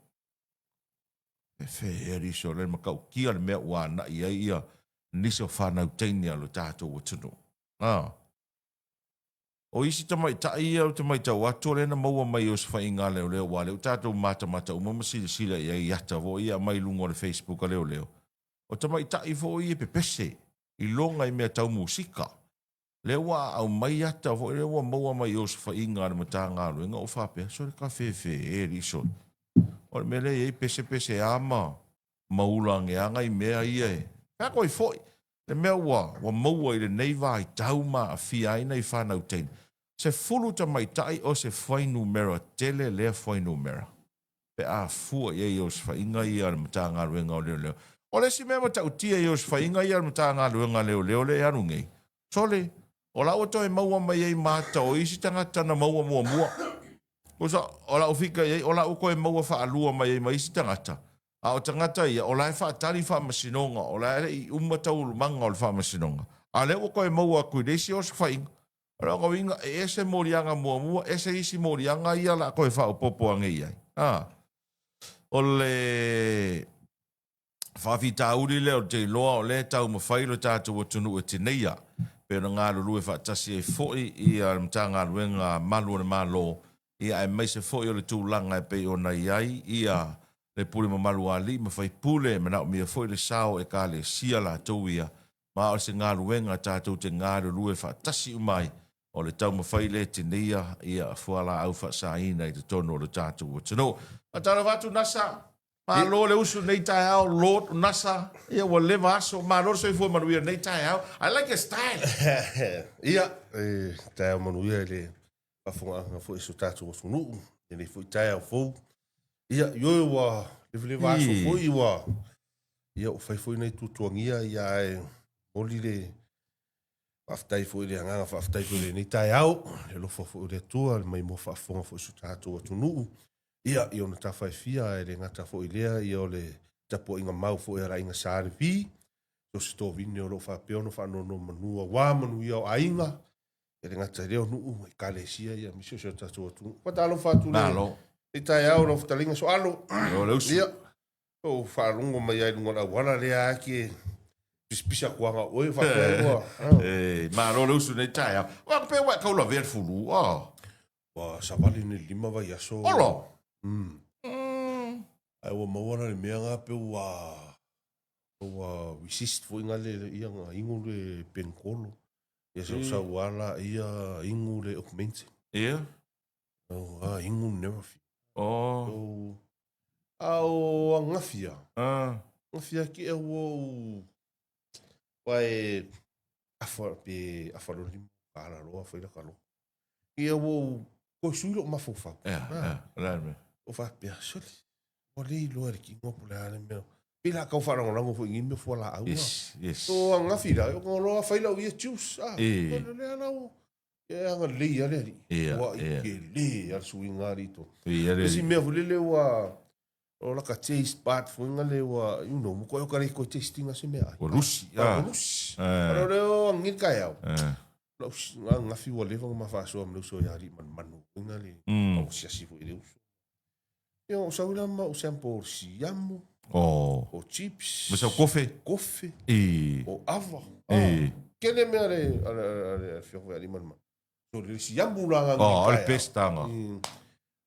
E fea nisi o le matautia le mea ua anai ai ia nisi o fanau teine a lo tatou atunuu. A. O isi tamaitai ia ou te matau atu o lea na maua mai i osofaiga a leoleo aua o lea ua tatou matamata uma ma silasila i ai i ata foi ia aumai i luga o le Facebook a leoleo. O tamaitai foi ia e pepese i loga i mea tau musika. Lea ua aumai ata foi lea ua maua mai i osofaiga a le Matagaluega ua faapea, sole ka fefe e alii sole. O le mea lea e i ai pese pese a ma ma ula ageaga i mea ia e fai atu ai foi le mea ua ua maua i lenei vaitau ma aafia ai nai fanau teine. 10 tamaitai o se fuainumera tele lea fuainumera pe a fua i ai i osofaiga ia a le Matagaluega o Leoleo. O le isi mea matautia i osofaiga ia a le Matagaluega o Leoleo lea e alu nei, sole, o la ua toe maua mai ai ma ata o isi tagata na maua muamua. Tusa, o lau fika i ai, o la ua toe maua faalua mai ai ma isi tagata, a o tagata ia, o la e faatali faamasinoga, o la e le i uma taualumaga o le faamasinoga, a o lea ua toe maua atu i le isi osofaiga. O lona uiga, e ese moliaga muamua, ese isi moliaga ia o le a toe faaopoopo ane i ai. A. O le faafitauli lea ou te iloa o lea e taumafai lo tatou atunuu e tineia, pei ona galulue faatasi ai foi ia le Matagaluega Malu o le Malo, ia aemaise foi o le tulaga e pei ona i ai ia le pule mamalu a alii ma faipule, e manaomia foi le sao o Ekalesia latou ia, ma o se galuega tatou te galulue faatasi uma ai, o le taumafai lea e tineia ia fualaau faasaina i totonu o le tatou atunuu. Faatalofa atu Nasa, malo le usu i lenei taeao, Lord Nasa, ia ua leva aso, malo le soifua manuia i lenei taeao. I like your style. Ia, e taeao manuia i le faafofogaaga foi i si o tatou atunuu, i lenei foi taeao fou. Ia, ioe ua levaleva aso foi ua ia ua fai foi nai tuatuagia ia ae momoli le faafetai foi le agaga faafetai foi i lenei taeao, le alofa foi o le Atua, le maimoa faafofoga foi i si o tatou atunuu. Ia, i ona tafa e fia, ae le gata foi i lea, ia o le tapuaiga mau foi a le Aiga Sa Levi, so o se tovine o lo o faapea ona faanonomanu aua manuia o aiga. E le gata i lea o nuu, ekalesia ia aemaise o si o tatou atunuu. Faatalofa atu le Malo. I taeao lau fetalaiga Soalo. O le usu. Ia, ou faalogo mai ai i luga o le auala lea lava ke pisapisa atu aga oe faapea ai ua. Eh, malo le usu nei taeao. Ua pe ua kau lavea le fulu. Oh. Ua savali nei le 5 vaiaso. Olo. Ae ua maua la le mea nga pe ua ua resist foi nga le ia nga ingu le penkolo. Ia sau sau ala ia ingu le augmentin. Ia. Oh, a ingu never fi. Oh. So, a o angafia. Ah. Angafia ki e ua u wae afa pe afa lo lima ka ala loa fai la ka lo. Ia ua ou koe sui lou mafaufau. Ia, ia, o le a le mea? O faapea, sole, ua le iloa e le kino po o le a le mea. Pei la kau faalagolago foi i nei mea fualaau. Yes, yes. So angafi la, o loa fai lau ia juice. Ah, E. o lea lau, e agalelei lava le alii. Ia, Ua ia. i tele lava le suiga alii tonu. Ia le Isi alii. mea foi lele ua, o laka taste bud foi nga le ua, you know, matua o ka le koe taste inga se mea ai. Ua lusi. Ah, ua lusi. Ala o lea o angi le taeao. Ah. Lau angafi ua leva ona ma faasoa ma le uso ia alii manumanu foi nga le asiasi foi i le uso. Ia, o sau la ma o sample o siamu, Oh. o chips. Ma sau kofe. Kofe. E. O ava. E. Kele mea le, ale, ale, ale, fiogo alii manumanu. So le siamu la nga Oh, o le best anga.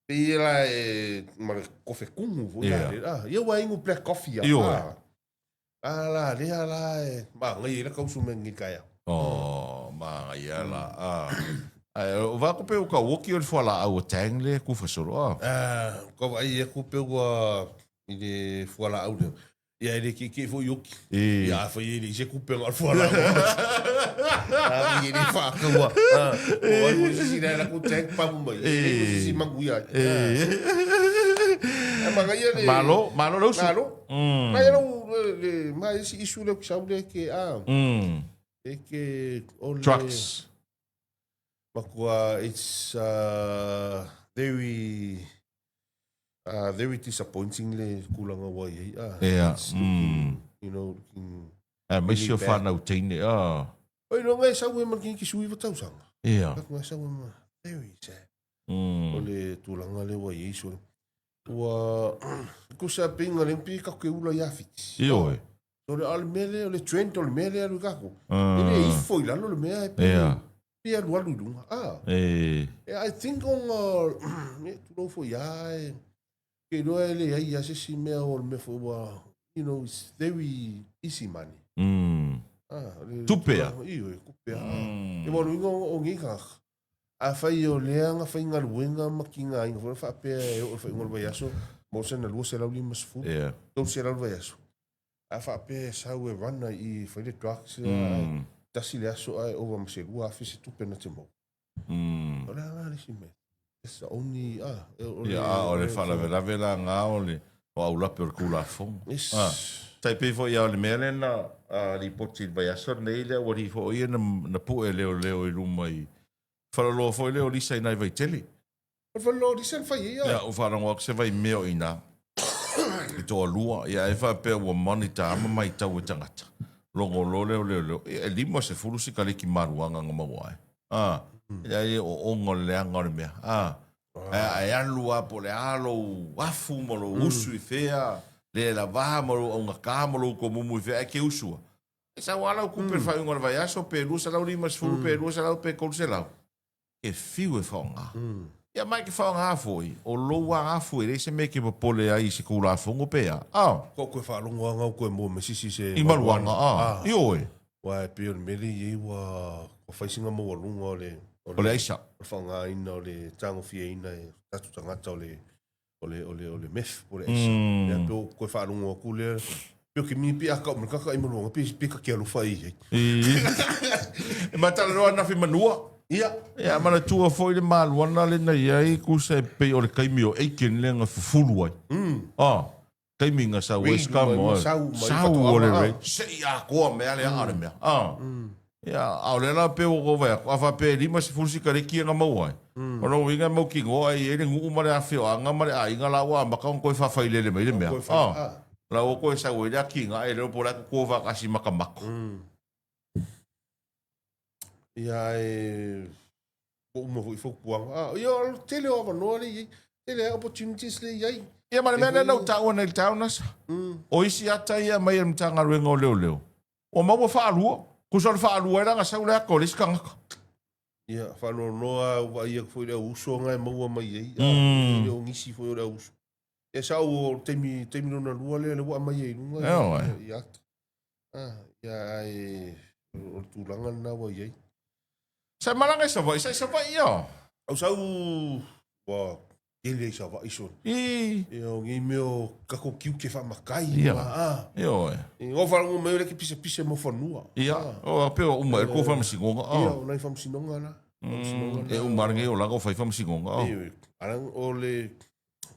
Pei la e ma le kofe kumu foi la le. Ah, ia ua ingu black coffee Io. Ah. Ah la lea la e ma ngai la kausu me ngi kaya. Oh, ma ngai la. Ah. Ai, o va ko pe o ka woki o le fualaau o tang le ku fasolo. Ah. Ah, ko vai e ku pe ua i le fualaau lea. Ia e le keikei foi oki. E. Ia a fai e le ise kupe nga fualaau. A i le whaakaua. O ai mo sisi la la ku tank pamu mai. E le sisi mangu ia. E. E manga ia le Malo, malo le usu. Malo. Mai lau le mai isi isu le kusau le ke a. E ke o le Trucks. Makua it's very very disappointing le tulaga ua i ai. Ah, Ia, it's looking, you know, looking Aemaise o really bad. whanau teine, ah. Oi, no ngai sau e ma ki sui wa tausaga. Ia. Ka ngai sau e ma very sad. O le tulaga le ua i ai so. Ua kusa pinga le pi ka ke ula ia fiti. Ioe. So le ale mele o le trend o le mele alu kako. E le ifo i lalo le mea e pe. Ia. Pe alu alu i luga. Ah. E. E, I think onga e tulou foi ia e ke iloa e leai ia se isi mea o le mea foi ua you know it's very easy money. Ah, le Tupe a. Ioe, tupe a. E mo luinga o ngi ka. A fai o lea nga fai galuega ma ki nga inga foi faapea e oo i le faaiuga o le vaiaso mo sena 250, 300 le vaiaso. A faapea e sau e run i fai le drugs ae tasi le aso ae ova ma se 2000 se tupe na te maua. O le a la le isi mea. That's the only, ah, o le. Ia, a o le faalavelave la nga o le o aulape o le Tulafono. Yes. Ah. Tai pei foi ia o le mea lea na lipoti i le vaiaso lenei lea ua lifo ia na pue leoleo i luma i Falaloa foi lea o Lisa i nai Vaitele. O le Falaloa o Lisa na fai ai ia. Ia, ua faalogo atu se vaimea o i ina i toalua, ia e faapea ua monitor ma matau e tagata. Logo loa lea o leoleo, ia e 50 sikaleki maluaga na maua ai. A, ia e ooga o le leaga o le mea. A, ae alu lava po o le a lou afu ma lou usu i fea, le lava ma lou augata ma lou tomumu i fea, ae ke usu lava. E sau lava lau tupe i le faaiuga o le vaiaso, pe 250, pe 200, pe 300. E fiu e faaaoga. Ia mai ke faaaoga foi, o lou agafu e leai se mea e ke popole ai i se Tulafono pe a. A. Ko koe faalogo anga o koe mua me sisi se I maluaga, a. Ioe. Aua e pei o le mea lea i ai ua ua fai sina maualuga o le O le aisa. O le faaaogaina o le tagofiaina e tatou tagata o le o le o le o le meth po o le aisa. Ia pe o koe faalogo atu lea pe o ke mini pe a kau me kaka i maluaga pe pe ka ke alofa i ai. E matalanoa anafi manua. Ia. Ia manatua foi le maluana le na iai kusa e pei o le taimi o Aiken lea na fufulu ai. Ah, taimi na sau ai scam o. Sau mai Sau o le rei. Se i atoa mea le aa le mea. Ah. Ia, a o lea la pei ua ou vaai atu, a faapea e 50 sikareti na maua ai, o lona uiga e mautinoa e i ai le nuu ma le afioaga ma le aiga la ua amata ona toe faafailele mai le mea. Ah, la ua toe sau ai le atinae lea po o le a toto faatasi ma tamato. Ia ae ua uma foi fautuaga. Ah, ia o le tele o avanoa lea e i ai. Tele lava opportunities lea e i ai. Ia ma le mea lea na ou taua nei i le taeao Nasa. O isi ata ia e aumai e le Matagaluega o Leoleo, ua maua faalua. Tusa o le faalua ai la ona sau le ata o le isi tagata. Ia, faanoanoa lava, ua vaai atu foi i le au uso na e maua mai ai. E le o nisi foi o le au uso. Ia sa ou o le taimi, taimi lona lua lea, lea ua aumai ai i luga ia ata. Ah, ia ae o le tulaga lena ua i ai. Sa e malaga i Savaii, sa i Savaii ia. Au sau ua tele i Savaii sona. I. Ia o nei mea o tatou tiute faamatai. Ia. Ma, ah. Ioe. I o faalogo mai o lea e te pisapisa mo fanua. Ia, o a pe ua uma e le kou faamasinoga. Ia, o nai faamasinoga la. Faamasinoga la. E uma lenei olaga o fai faamasinoga. Ioe. Ala o le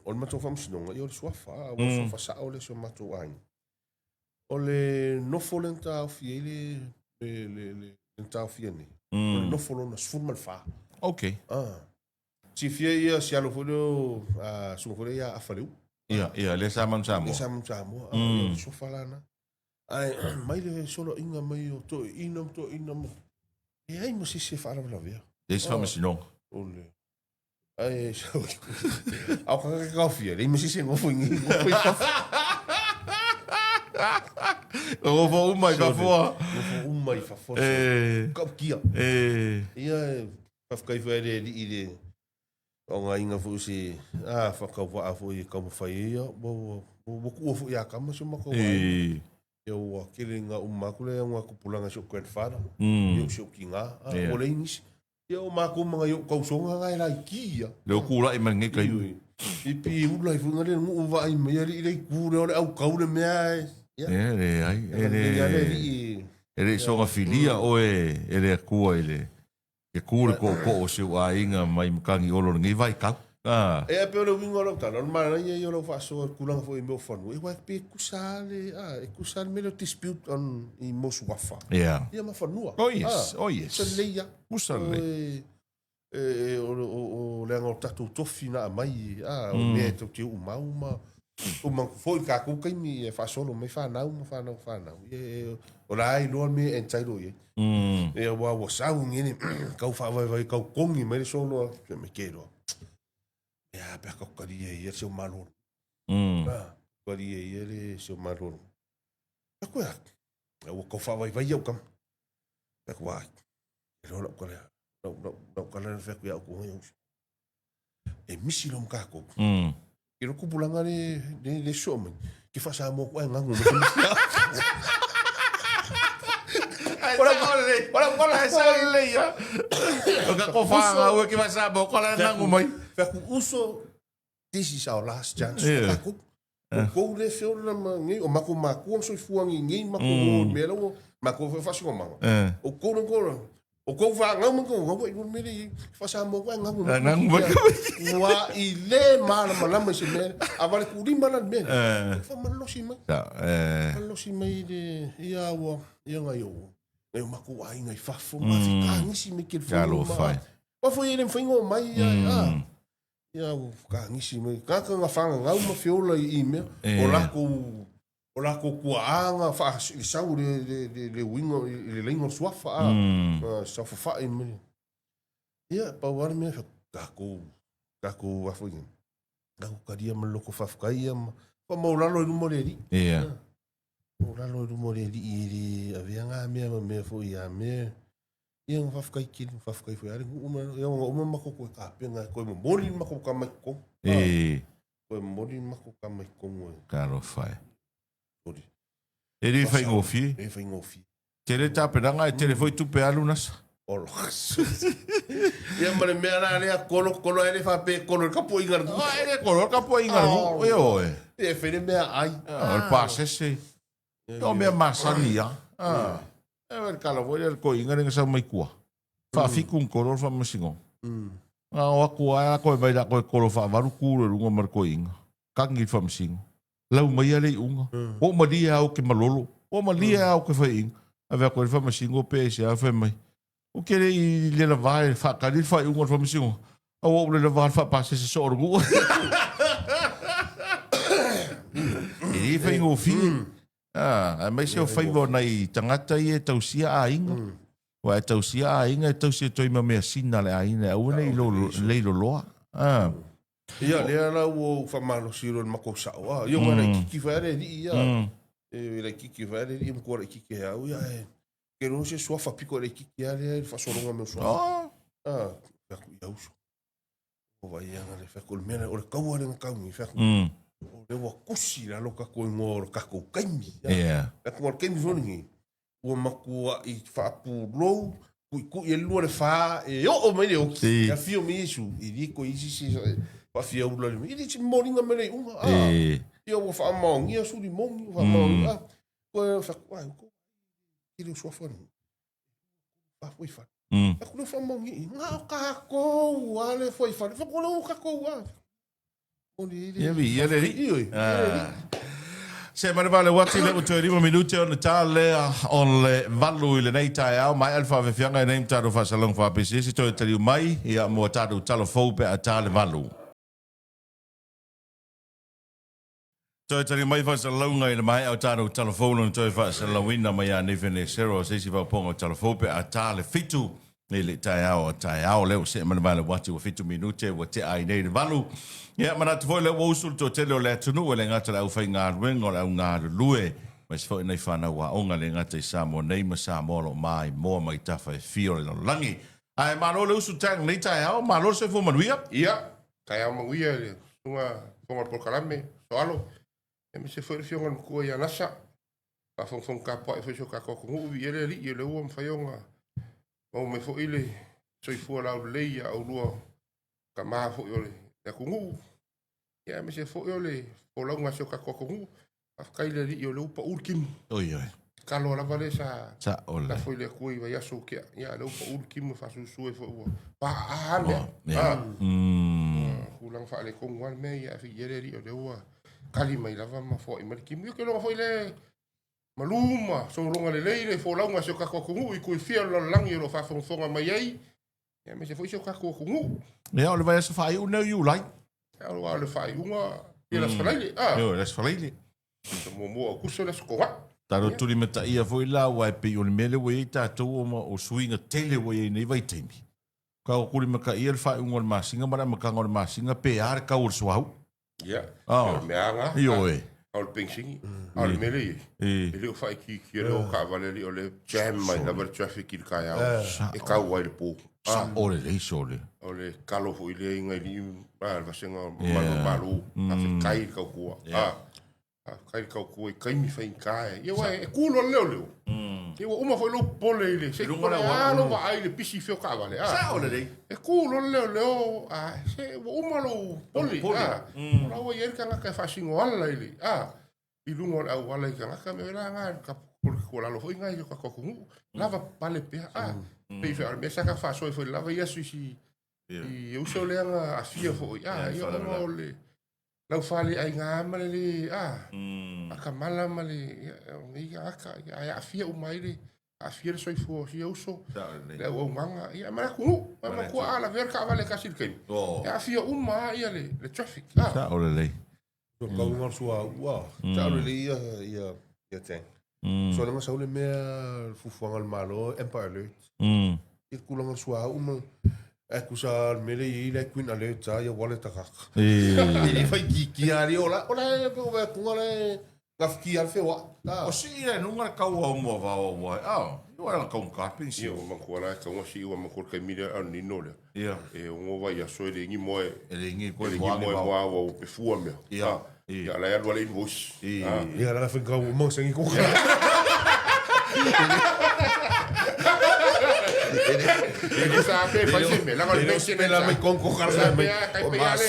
o le matou faamasinoga, ia o le suafa, ua suafa sao le si o matou aiga. O le nofo lea na taofi ai le, le, le, le, na taofia nei, o le nofo lona 14. Okay. Ah. Silafia ia si alo foi lea o, ah, susuga foi lea ia Afaleu. Ia, ia, lea sa Manu Samoa. Lea sa Manu Samoa. Ah, ia, o le suafa la na. Ae mai le soloaiga mai o toeaiina ma toeaiina ma... Leai ma se isi e faalavelavea. Leai se faamasinoga. O le... Ae sau Au ka ka kaofia, lei ma se isi e nofo i nofo i fafo. Nofo uma i fafo. Nofo uma i fafo. E. Kaukia. E. Ia, e, faafetai foi le alii i le faaaogaina foi o se a faatauvaa foi e taumafai ai ia ua ua ua tuua foi ia tama si o matou aiga. Ia ua tele ina uma atu le augatupulaga i si ou grandfather, ia o si ou tina, a ua leai nisi. Ia o matou ma nai ou tausoga na e laiti ia. Lea ua tulai mai lenei taimi. I pi ula ai foi na le nuu vaai mai alii le itu lea o le autau le mea e. Ia. E leai, e le, e le i soga filia oe e le Atua i le ke ku le tootoo o si ou aiga mai Matagiolo i lenei vaitau. A. E pei o le uiga o lau tala, o le manaia ia o lau faasoa i le tulaga foi i mea o fanua, aua pe tusa lava le, a, e tusa lava le mea lea o dispute on i mea o suafa. Yeah. Ia ma fanua. Oh yes, oh yes. Tusa lelei lava. Tusa lelei. E, o, o, o, leaga o tatou tofi na aumai, a, o mea e tou te uumau ma, uma foi i tatou taimi e faasolo mai fanau ma fanau fanau. Ia, e, o la e iloa le mea e entitle i ai. Ia, aua ua sau ngene, kau faavaevae, kau kogi mai le solo a, me ke iloa. Ia, pe a kau talia ia se o malolo. A, talia ia le se o malolo. Ia koe a, ua kau faavaivai au kama. Ia koe a, e loa lau kala, lau, lau, lau kala na fai atu ia au koga ia uso. E misi lo ma kākou. I lo kupulanga le, le, le soo mai. Ke wha-Samoa ku ai ngangu. Ai sa ole. Wala wala Ai sa ole ia. O ka ko whanga ue ki wha-Samoa ko la ngangu mai. Fai atu uso, this is our last chance. Yeah. Kākou. O kou le feola ma nei, o mako makua ma soifua ngi nei, mako o mea lau, mako foi whasinga O kou le kou, o kou wha ngau ma kou ngau i mele i wha-Samoa ku ai ngangu mai. Ngangu mai. Ua i le malamalama i se mea, a vale kulima la le mea. Wha malosi mai. Malosi mai le, ia ua, ia ngai o, ngai o mako aiga i fafo, ma whika ngisi mai ke Talo whai. Wa foi e le mwhainga o mai, ia, a. Ia, ua whakangisi mai. Kaka nga whangangau ma whiola i i mea. O lako, o lako kuaaga wha, i sau le, le, le, le uiga, i le laina o le suafa, a. Sau whawhai mai. Ia, pau lava le mea, takou, takou a foi nei. Takou kalia ma le loko faafetai ia ma faamaulalo i luma o le Alii. Ia. Maulalo i luma o le Alii e le avea ngā mea ma mea foi ia mea. Ia nga faafetai tele, faafetai foi lava le nuu ma ia ona uma matou toe tapena e toe momoli le matou tama i totonu. E. Toe momoli le matou tama i totonu e. Talofa e. Sori. E le faigofie. E le faigofie. Tele tapenaga e tele foi tupe alu nasa. Olo. Ia ma le mea la lea kolo kolo e le faapea e kolo i le kapuaiga a le nuu. E le kolo i le kapuaiga a le nuu. Ioe. E fai le mea ai. O le pasese. O mea masani ia. Ah. E le kala foi le koiga le sa mai kua. Faafitu ni kolo le faamasinoga. Na o atu lava koe mai la koe kolo faavalu ku le luga ma le koiga. Kagi le faamasino. Lau mai ia le iuga. Ua ou malie lava ou te malolo. Ua ou malie lava ou te faiaina. Ave atu ai le faamasino pe aisea fai mai. Ou te le i lelava e faatali le faaiuga o le faamasinoga, a ua ou lelava i le faapasese soo o le nuu. E le faigofie. Aemaise o faiva o nai tagata ia e tausia aiga. Ua e tausia aiga e tausi atu ai ma measina a le aiga e aua ne i leiloloa. Ah. Ia, lea la ua ou faamalosi loa i le matou sao, ah, ia ua laitiiti foi lava le alii ia. E laitiiti foi lava le alii, matua laitiiti ia au, ia e ke loa se suafa pito e laitiiti lava lea i le faasologa mai o suafa. Ah, fai atu, ia uso. Ua vaai anga le fai atu, o le mea lea, o le taua lea na tau nei, fai atu, o lea ua tusi i lalo tatou igoa o le tatou taimi. Fai atu, o le taimi foi lenei, ua matuai faapulou, tuitui ai le lua le fa e oo mai le oti, e afio mai Iesu, e le toe i ai se isi e faafiaula i le mea, e le se momoliga mai le iuga, a, ia ua faamaonia suli moni, ua faamaonia, a, toe fai atu, ai, tou tele o suafa nei, fa foi fale. Fai atu, lea ua faamaonia i i, na o tatou lava lea e foi fale, fai atu, o lea ua tatou lava. Ia viia le Alii. Se ma le vale uati le ua toe 5 minute ona ta lea o le 8 i lenei taeao. Maea le faafefiaga i nei ma tatou faasalaga faapesiesi toe taliu mai ia mo tatou tala fou pe a ta le 8. Toe taliu mai faasalalauga i le maea o tatou tala fou lona toe faasalalauina mai ia Nathan Esero o se isi faaopoopoga o tala fou pe a ta le 7 i le taeao o taeao lea ua see ma le vale uati ua 7 minute ua tea ai nei le 8. Ia manatu foi lea ua usu le toatele o le atunuu e le gata o le aufaigaluega o le au galulue aemaise foi nai fanau aoga e le gata i Samoa nei ma Samoa o lo o maimoa mai tafa e fia o le lalolagi. Ae malo le usu tang nei taeao, malo le soifua manuia. Ia, taeao manuia i le susuga fofoga o le polokalame, Soalo, aemaise foi le afioga i le matua ia Lasa, faafogafoga tapuai foi si o tatou atunuu, viia le Alii o lea ua mafai ona maua mai foi le soifua laulelei ia oulua tama foi o le atunuu, ia aemaise foi o le folauga a si o tatou atunuu. Faafetai i le Alii o lea ua pau le timu. Oi oi. Tatalo lava lea sa Sao le. lafo i le Atua i vaiaso ua tea. Ia, o lea ua pau le timu e faasusu ai foi ua paa mea. Yeah. Ah. Tulaga faaletonu lava le mea ia, ae viia le Alii o lea ua tali mai lava ma foai mai le timu. Ia, ou te iloa foi le malu ma sologa lelei le folauga a si o tatou atunuu i itu e fia o le lalolagi o lo o faafogafoga mai ai, ia aemaise foi si o tatou atunuu. Ia, o le vaiaso faaiu lenei o Iulai. Ia, o le faaiuga, ia le Aso Faraile. Ah. Ioe, le Aso Faraile. Aso muamua o Aokuso le Aso Toonai. Tatou tulimataia foi la, aua e pei o le mea lea ua i ai tatou ona o suiga tele ua i ai nei vaitaimi. Tatou tulimataia le faaiuga o le masina ma le amataga o le masina pe a le tau o le suauu. Ia, o le mea lava na. Ioe. A o le penisini, a o le mea lea e i ai, e le o faaitiitia le o taavale alii o lea e jam mai lava le traffic i le taeao e tau ai i le po. Sao lelei sole. O le talo foi lea i nai alii a le vasega o Malu o Malo, faafetai i le tautua. Faafetai i le tautua i taimi faigata e. Ia aua e tu loa le leoleo, ia ua uma foi lou popole i le, se i popole lava lou vaai i le pisi fia o taavale. Sao lelei. E tu loa le leoleo, a se ua uma lou popole. O la ua i ai le tagata e faasino ala i le, a, i luga o le auala i tagata, mea la na, o le tuualalo foi lena i le tatou atunuu, lava papale pea, a, pei foi o le mea sa ta faasoa ai foi lava ia aso i si, i uso lea na aafia foi, a, ia ona o le laufaleaiga ma le le, a, atamala ma le, ia, o nei tagata, ia, ae aafia uma ai le, aafia le soifua o sia uso, le auaunaga, ia, ma le atunuu, ma matua a lavea le taavale e tasi i le taimi, e aafia uma lava ia le traffic, a. Sao lelei. Ua tau ngā sua ua. Tau le ia ia ia teng. So le sau le mea fufuanga le malo Empire Alert. I tulaga sua uma e kusa le mele i le Queen Alert a ia wale takaka. E le fai ki ki ali ola ola e pe o kunga le ngafki al fewa. O si ia nunga le kau au mua vao au ai. Ah, i wa kau ka pensi. Ia o makua la kau si ua makua kai mile au nino le. Ia. E ongo vaiaso e le igi moe. E le igi koe moa. E le igi moe moa ua pe fua mea. Ia. Ia la e alu ale invoice. Ia la whenga o mo sengi ko. E le sa pe fai se me la le pension la mai konko kala sa mai. Kai pe ale.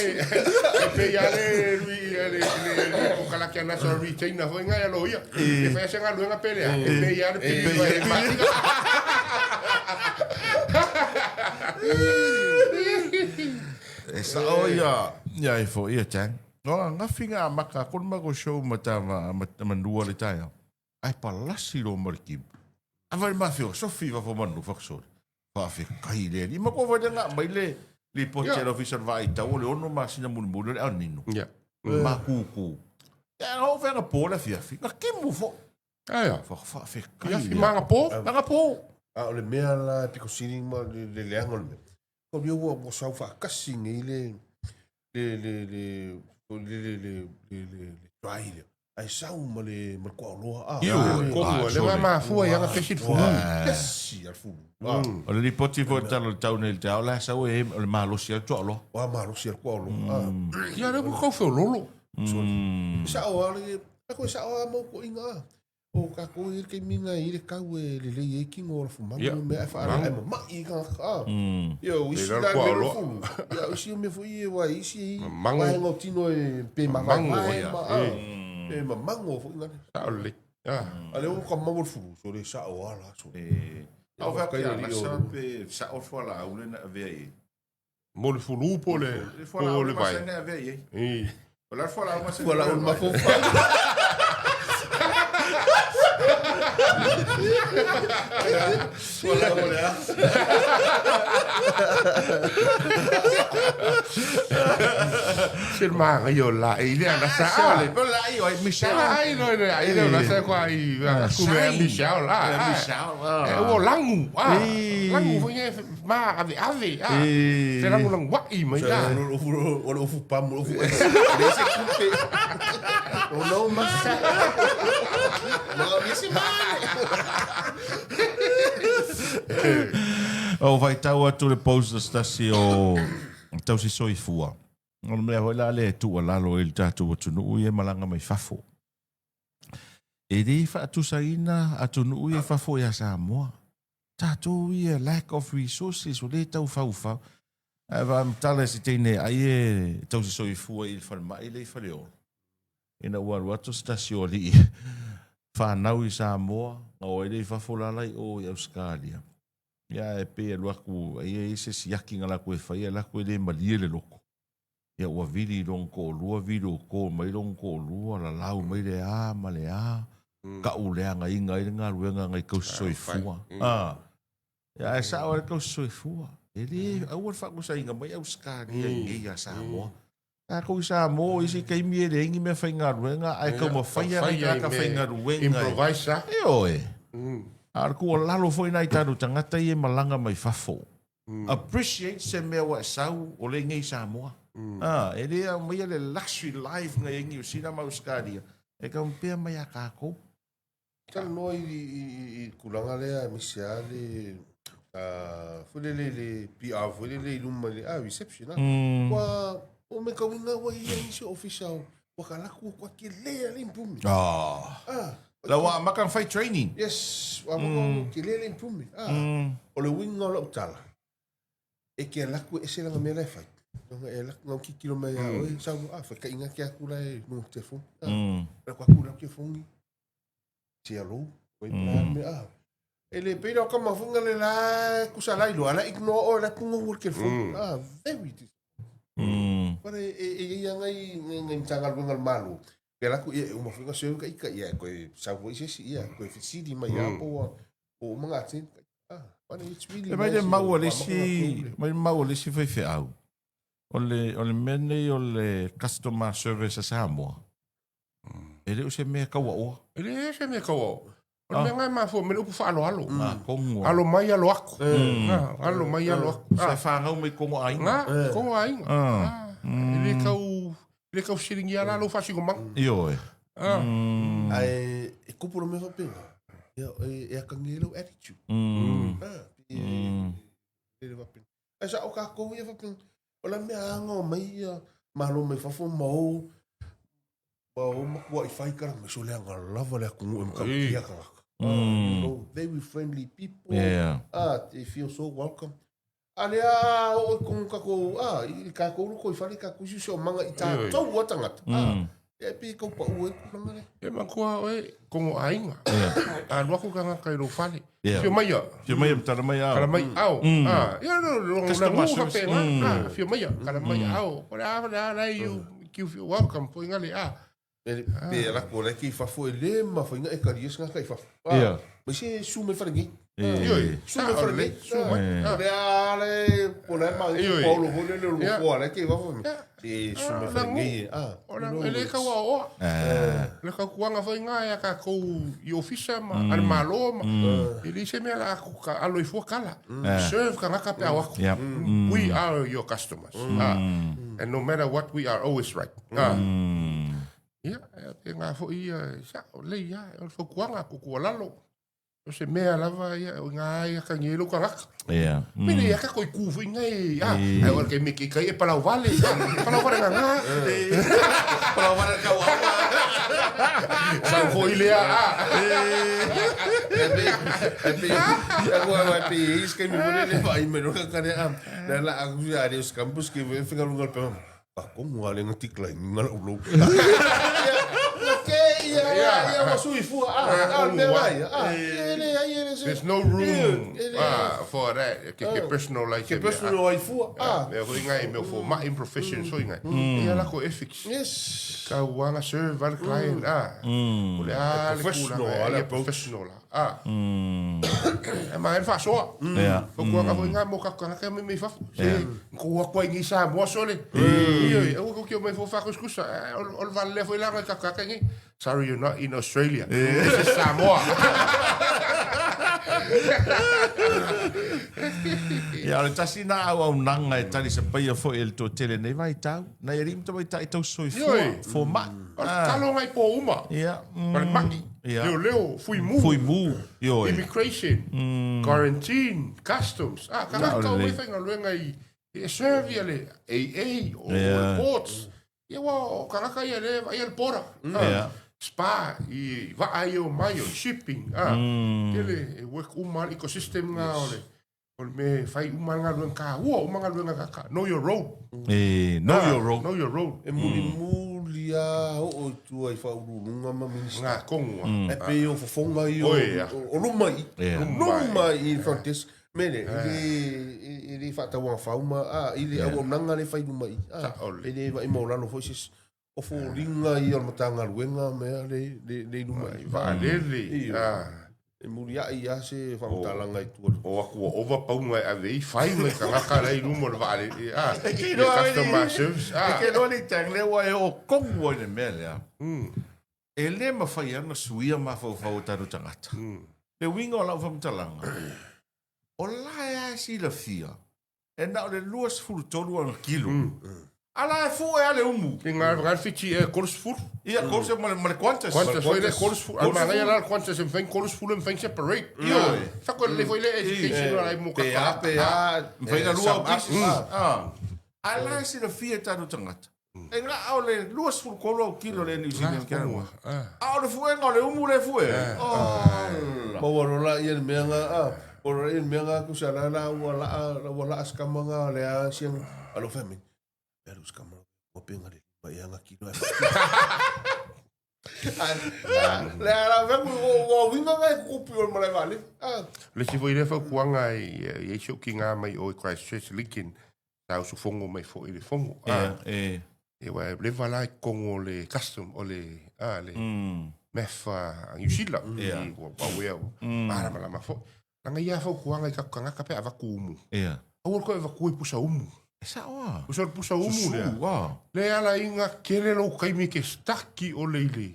Kai pe ale lui ale le ko kala kia national retainer foi ngai alo ia. E fai se galuega pe lea. E pe ia le pe pe. E sao ia, ia e fo ia tang. No ngafi nga maka kon ma ko show ma ta ma manua le taeao. Ai palasi lo ma le kim. Ava le mafio sofi va fo manu faksori. Faafetai le Alii. Ma kua foi le nga mai le lipoti a le Ofisa o le Vaai Tau o le ono masina mulimuli o le El Nino. Makuku. Ia na oo fea na po le afiafi. Na kimu foi. Aia. Faafetai. Afiafi ma agapo. Agapo. A o le mea la e pito sili ma le le leaga o le mea, o lea ua ua sau faatasi nei le le le le le le le le le le dry lea, ae sau ma le ma le kuaoloa a. Ioe. Ah, Ah, Lea sorry. mafua i aga pesi le fulu. Pesi a le fulu. Ah, O le lipoti foi i le tala o le tau nei i le taeao, la e sau e o le malosi a le tuaoloa. Ua malosi a le kuaoloa. Ah. Ia lea ua tau feololo. E sao lava le, e sao lava mau toaiga a. O tatou i le taimi na i le tau e lelei ai kino o lafumanu yeah. mea e whaara e mama'i i tagata. Ah. Ia o isi la mea o fulu. Ia o isi mea foi e wai isi i vaega o tino e pe mavaevae ma ah. E mamango foi ngale. Sao lelei. Ah. A le o ka maua le fulu, so le sao ala so. E au fa pe ala pe sao fo la au le na avea i. Mo le fulu po le po le vai. I. O la fualaau masani. Fualaau le mafaufau. Fualaau o le a? Se le manaia o le laei lea na sa. Sole, po laei o ai Michelle. Ai no le ai le na sa ko ai ku me Michelle la. Michelle. E ua lagu a. Lagu foi e ma ave ave a. Se lagu lagu wa'i mai a. O le ofu pamu, o le ofu ese. Le ese kupe. O no masa. No ese mane. O vaitau atu le post a se tasi o tausi soifua. O le mea foi la lea e tuualalo ai le tatou atunuu ia e malaga mai fafo. E le faatusaina atunuu ia i fafo ia Samoa. Tatou ia lack of resources o lea e tau faufau. Ae faamatala i se teine ai e tausi soifua i le falemai lea i Faleolo. Ina ua alu atu se tasi o alii fanau i Samoa, na o ai lea i fafo la la i o i Ausetalia. Ia e pei e alu atu ai e i ai se siaki na latou e faia, latou e le malie le loto. Ia ua vili i lona toalua, video call mai lona toalua, lalau mai le a ma le a, tau leagaina ai le galuega a nai tausi soifua. A, ia ae sao lava le tausi soifua. E le, aua le faatusaina mai Ausetalia i inei ia Samoa. Tatou i Samoa, o isi taimi e leai ni mea faigaluega, ae taumafai lava nai tagata faigaluega. Improvise lava. Ioe. A o le tuualalo foi lena i tatou tagata ia e malaga mai fafo. Appreciate se mea ua e sau o lea i inei i Samoa. A, e le aumaia le luxury life na i ai Niu Sila ma Ausetalia, e compare mai ia tatou. Talanoa i, i, i, i tulaga lea aemaise lava le foi lele le PR foi lele i luma i le reception a. Ua ua matauina ua i ai nisi o ofisa ua kalaku ua tele lava le improvement. Ah. La ua amata ona fai training. Yes, ua amata ona tele le improvement. Ah. O le uiga o lau tala, e te alu atu e ese lana mea la e fai. Ona e alu atu na tilotilo mai ia oe, sau, ah, fetaʻiga ake atu la e luga o le telefoni. Ah. Alu atu la telefoni, tia lou, oi la mea, ah. E le pei la o kama foi ngale la kusa la iloa la ignore oe la tunga ua le telefoni. Ah, very disappointing. But e e e ia ngai ngai ngai Matagaluega a le Malo, pe alu atu ia e uma foi na serve ka ika ia e koe sau foi se isi ia koe fesili mai ia po ua po ua uma na attend ka ika. Ah, but it's really E mai le nice mau a le ua amata isi, na tou le. mai le mau a le isi faifeau, o le, o le mea nei o le customer service a Samoa, E le o se mea kauaoa. E le se mea kauaoa. O le mea lena e mafua mai le upu faaaloalo. Atonu. Alo mai alo aku. Alo mai alo aku. Sa fanau mai tonu aiga. Na, tonu aiga. E le tau, le tau fesiligia la lou faasinomaga. Ioe. Ae e kupu le mea faapena, ia e atagia ai lau attitude. E le faapena. Ae sao tatou ia faapena, o le a mea aga o mai ia malo mai fafo ma o ma o matuai fai tala mai, so leaga lava le atunuu e matautia tagata. You know, very friendly people. Yeah. Ah, they feel so welcome. A lea oo i totonu tatou, ah, i tatou lotoifale, tatou siosiomaga i tatou a tagata. Ah, e pei e tau pau ai tulaga lea. E manatua oe, kogo aiga. A alu atu tagata i lou fale. Yeah. Afio mai ia. Afio mai ia ma tala mai ao. Tala mai ao. Ah, ia no, no, Customer no, service. faapena. Ah, afio mai ia, tala mai ao. O le a, le a, le you, you feel welcome, foi ngale, ah. Pe pe ala ko le ki fafo e le mafai na e kali se ngata i fafo. Yeah. Ma se su mai fale nei. Ioe, Su mai fale. Su mai. Le a le po le ma i Paulo foi le le fo le ke va fo. E su mai fale ngai. Ah. O la e le kau o. Le kau kuanga foi ngai a ka kou i ofisa ma al malo ma. E le se mea la ku ka alo i fua kala. Serve ka ngaka pe awako. We are your customers. Ah. And no matter what we are always right. Ah. Ia, e ngā foi ia, sa, o le ia, o le faukuanga, kukua lalo. O se mea lava ia, o ngā ia ka ngelo ka raka. Ia. Me le ia ka koi ku foi ngai, ah, ai ora ke me ke kai e palau vale, palau vale nga nga. Palau vale ka wa. Sau foi le a. E pe e pe e ko ai pe is ke mi mone le vai me no ka ne am. Na la aku ya le campus ke ve finga lunga pe. Ka ko ngā le ngati klai ngā lau lou. Ke ia ia wa sui fua a a me vai a ele ai ele There's no room for that ke ke personal life. Ke personal ai fua a. Me hoi ngai me fo ma in profession so ngai. Ia la ko ethics. Yes. Ka wanga serve al client a. O le a le Professional, kula, ala ia professional a. E ma e faasoa. Fautuaga foi ngā mo ka kanaka me me fafo. Se ko wa kwa ngi sa mo sole. Io o ko ki mai fo fa kuskusa. O va le foi la ka ka ngi. Sorry you're not in Australia. This is Samoa. Ia, o le tasi na auaunaga e tali sapaia foi e le toatele nei vaitau, nai alii ma tamaitai tausisoifua, Ioe. fomai. O le tatalo ngai po uma. Ia. O le mai, Ia. leoleo, fuimu, Fuimu, ioe. immigration, quarantine, customs. Ah, ka Tao ka lelei. mai faigaluega i e serve ia le AA o Ia. ports. Ia ua o kanaka ia le vaai le pora. Ah, Ia. Spa i vaa ia o mai o shipping. Ah, tele e work uma le ecosystem nga o le o le me fai uma galuega kaua uma galuega kaka. Know your role. E, know Ah, your role. Know your role. E mulimuli a oo i tua i faauluuluga ma minista. Ngā kongu. E pei o fofoga ia Oi, ia. o luma i. Ia. Luma i front desk. Me le, e le faatauagafau ma a i le auaunaga le fai luma i. A, Saole. e le vaai maulalo foi se isi. O foliga ia o le Matagaluega mea le le le i luma i. Vaalele. Io. Ah. E muliai a se faamatalaga i tua. O aku ua ova pauga e ave ai fai mai tagata la i luma o le vaalele. Ah, E ke le iloa customer ai- service. E Ah. ke iloa le tang lea ua e oo kogu ai le mea lea. E le mafai ai ona suia mafaufau o tatou tagata. Le uiga o lau faamatalaga, o la e a e silafia, e na o le 23 ona kilo. A la e fue a le umu. Te ngā ngā whiti e 30. Ia, mm. ma le, ma le Qantas. Qantas foi le 30. Al manaia la Qantas e mfai 30 mfai separate. Ioe. Fa ko le foi le education la i mo ka. Pe a, pe a. Mfai na lua o pieces. Ah. Ah. A la e silafia e tatou tagata. E ngā o le 23 au kilo le New Zealand kia rua. A o le fuenga o le umu le fue. Oh. Ma ua lola ia le mea nga, a, ua lola ia le mea nga ku sa la la ua la ua la skama nga le a siang alo fa me. Pe alu skama ua pe nga le ma ia nga kilo e. Le ala ve ku o winga nga e kupi o mala vale. Ah, Le si foi le fautuaga i i si o ki ngā mai o i Christchurch Lincoln. Sa usufono mai foi le fongo. Ah. E, e. E wa le vala i kongo le custom o le ah le mef a New Zealand. Yeah. I ua wa wea o. Mara mala ma fo. Langa ia fautuaga i ka kangaka pe avaku umu. Ia. Aua ko avaku i pusa umu. E sa oa. Pusa o le pusa umu lea. Susu, a. Le ala inga kele lou kaimi ke staki o le ile.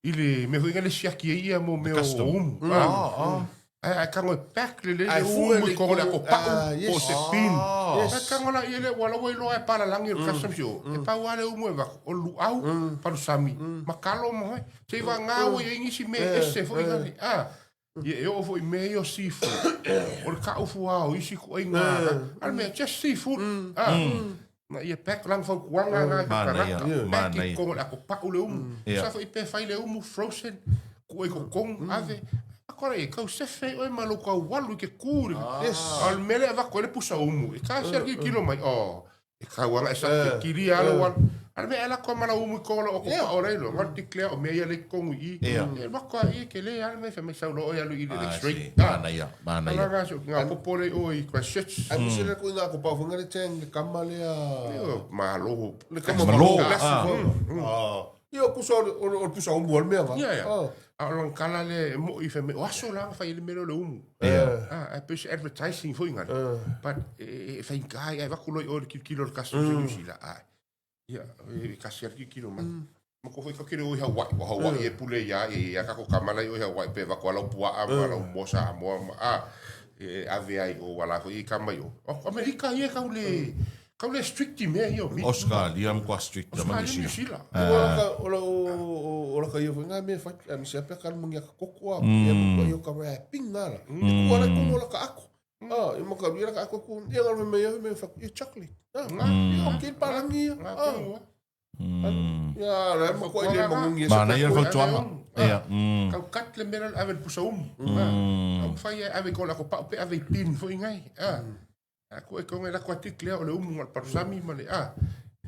Ile me foi ngale siaki e ia mo mea o Custom. umu. Ah, ah. Ai ai kango e pack le le Ai, le fue umu le i kongo le kongo- ako pau ah, yes. o se pin. Ah. Ai kango la ile wala wai loa e pala langi o custom sio. E pau ale umu e vako o luau palu sami. Makalo mo hoi. Se iwa ngā ua i ngisi me ese foi ngale. Ah. Ia e oo foi me o seafood. O le kaufu ao isi ko ai ngā. Ale mea just seafood. Ah. Na ia pack lang fautuaga ngā Manaia, karaka. Pack i manaia. kongo le ako pau le umu. Ia. Sa foi pe fai le umu frozen. Ku ai kokong ave. Akora e kau sefe oe ma lo kau walu i ke kū. Yes. A o le mele avako e le pusa umu. E ka sia ki kilo mai. Oh. E kau anga e sa ke kiri alo walu. Ale mea e lako mana umu i kongo le o ko pao rei lo. Ngā declare o mea ia le kongu i. Ia. E mako a i ke le ale me wha me sau lo oi alu i le Ah, next rate. si. Manaia, manaia. Ala ngā so ngā popole o i Christchurch. Ai ku se le ku nga ko pau nga le teng le kama le a. Malo. Le kama Malo, malo. ah. Ah. Ia, kusa o le pusa umu o le mea nga. Ia, ia. A o lona tala lea e moi fai mai, o aso la na fai ai le mea lea o le umu. Ah, ae pei o se advertising foi ngale. But e faigata ai, ae avatu loa i o i le tilotilo a le customs i Niu Sila, ae. Ia, e tasi lava le tilotilo mai. Matou foi tatou te le o i Hawaii, o Hawaii e pule ia ia tatou tama la e i o i Hawaii pe avatu lava lau puaa ma lau moa Samoa ma a e ave ai i o aua la foi e i ai tama i o. O Amerika ia e tau le tau le strict i mea ia o meat. Australia matua strict ma Niu Sila. O la o la ka ia foi nga mea fai a misia pe ka mangi ka koko a ia ma ia ka wrapping nga la. Ku ala ku la ka ako. Ah, e maka ia ka ako ku ia nga me ia me fa ia chocolate. Ah, ia o ke palangi. Ah. Ia, la ma ko ile mangungi. Manaia le fautuaga. Ia. Kau cut le mea ave le pusa umu. Au fai e ave ko la ko pau pe ave i pin foi ngai. Ah. A ko e ko ngai la ko atik le o le umu ngal parusami ma le ah.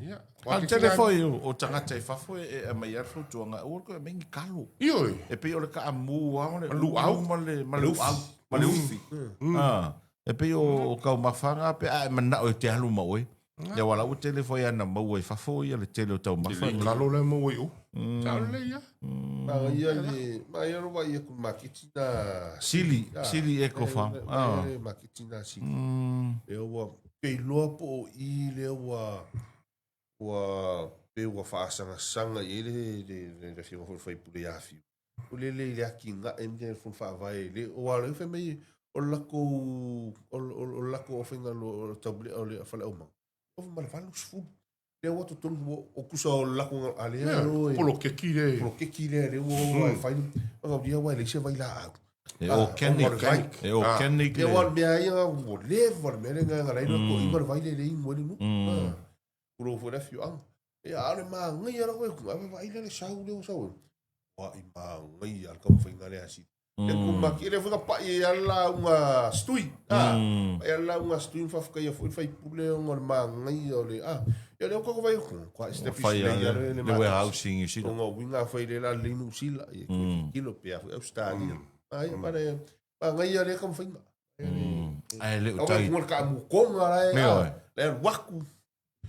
Ia. A tele foi o tagata i fafo e aumai ai le fautuaga, aua le toe aumai ni kalo. Ioe. E pei o le kaamu lava ma le luau ma le ma le luau ma le ufi. Ah. E pei o taumafa na pe a e manao e te alu ma oe. Ia aua la ua tele foi ana maua i fafo ia le tele o taumafa. Tele kalo la e maua i o. Sao lelei ia. Manaia le, manaia le vaai atu i le maketi na Sili, Sili Eco Farm. Manaia le maketi na Sili. Lea ua, pe iloa po o i lea ua, ua, pe ua faasangasaga i ai le, le, le afioga foi i le sui usufono ia Fiu. O le le i le atinae ma le fono faavae le aua o lea fai mai o le latou o le latou aufaigaluega o taulea o le faleaumaga ova ma le 80 lea ua totonu o tusa o le latou a lea e poloketi le poloketi lea lea ua e fai o ua e leai se vailaau E organic, e organic le. Ia, mea ia ua leva le mea lea na lai na le vai le le inu ai le nuu. Tulou foi le afioaga. Ia, a o le manaia lava e a vaai lea le sau lea ua sau ai. Ua i manaia le taumafaiga lea a Sili. Le kumaki, le foi na pai ai lava le lauga Stui. A, pai lava le lauga Stui ma faafetaia foi le faipule ona o le manaia o le, a. Ia lea ua tatou vaai atu, ua establish lelei lava le warehousing i Niu Sila. Ona uiga afai lea o le a lelei Niu Sila, ia tilotilo pe a foi Ausetalia. A ia, manaia lea taumafaiga. Ae le o tai. Au e kaamukonga la e, la e alu atu.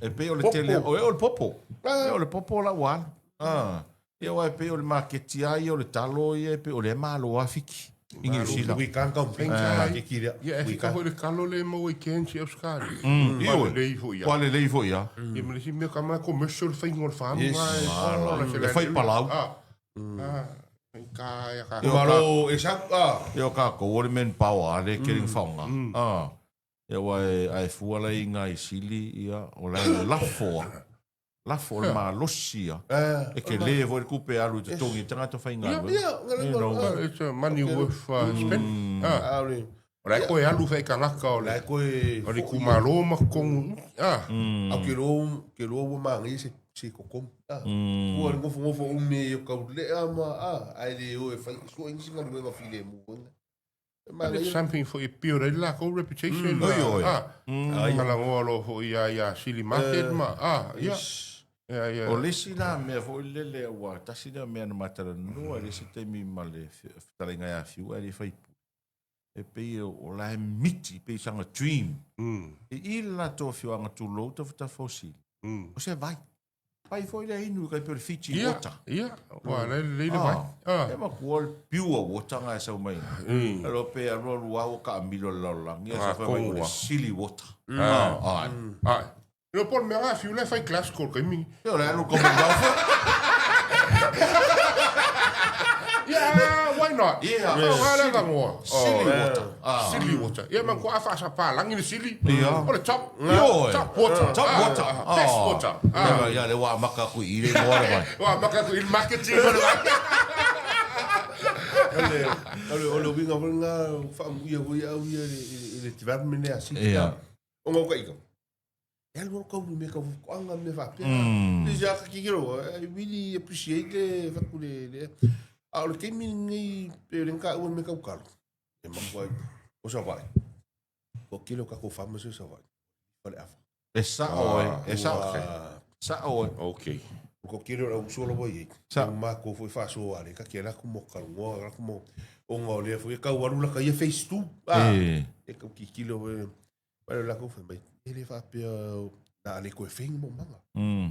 E pei o le tele, o e o le popo. E o le popo la ua alu. Ah. Ia aua e pei o le maketi lava ia o le talo ia e pei o lea e malo lava Fiti i Niu Sila. Ui kang kau peng sa maketi lea. Ia e fika foi le talo lea e maua i Cairns i Australia. Ua lelei foi ia. Ua lelei foi ia. Ia ma le isi mea ka ma commercial le faiga o le farm. E fai palau. Ah. Malo e sa ah. Ia o kākou o le manpower a le kering whaonga. Ah. Ia aua e ae fua la i ngā i sili ia o la e lafo a. Lafo o le malosi a. E ke le foi le kupe alu i totogi i tagata faigaluega. Ia, ia, You know. It's a money worth spent. Ah. O la e koe alu whai kangaka o le o le itumalo ma totonu. Ah. Au ke loa ke loa ua māngaia se se kokomu. Ah. Ua le nofonofo o me i o kaulea ma ah ae le o e fai sua nisi galuega filemu. But it's something foi e build ai le lakou reputation. Oi, oi. Ah. Talanoa loa foi ia ia Sili Market ma ah ia. Ia ia. O le isi la mea foi lele aua tasi lea mea na ma talanoa i le isi taimi ma le fetalaiga ia Fiu ae le i faipule. E pei o la e miti, pei saga dream. I i le latou afioaga tulou tafatafa o Sili, o se vai. Vai foi lea inu kai pei o le Fiji water. Ia, ua la e lelei le vai. E matua le pure water nga e sau mai. Alo pe alu alu a ua kaamilo i le lalolagi ae sa fai mai o le Sili water. Ai. Ai. Io po' le mea nga fiu le fai Glasgow le taimi. Ia o le alu Commonwealth. Yeah, why not? Yeah. Nga le avanoa. Sili water. Sili water. Ia ma kua faasapalagi le sili. Ia. O le top. Ioe. Top water. Top water. Best water. Ia, lea ua amata atu i i le igoa le vai. Ua amata atu i le marketing o le vai. O le uiga foi lena faamuia foi au ia i le development lea a Sili. Ia. Ona o ka ika. E alu alu kau mea kau fuafuaga mea faapea. Isi a ka kikilo, I really appreciate le fatu le, le. A o le taimi lenei, pe o le nga ua mea kau kalo. E matua ai, o Savaii. Ua tele o tatou farmers i Savaii. Fale afa. E sao e, e sao. Sao e. Okay. O ko tele o le au uso la ua i ai. Sao. O matou foi faasoa ale, ka ke laku mo kalungoa, laku mo onga o lea foi e kau alu laka ia phase 2. Ah, e kau kikilo e. Whare o lako whai mai, e le whaapea na ale koe whenga mo manga.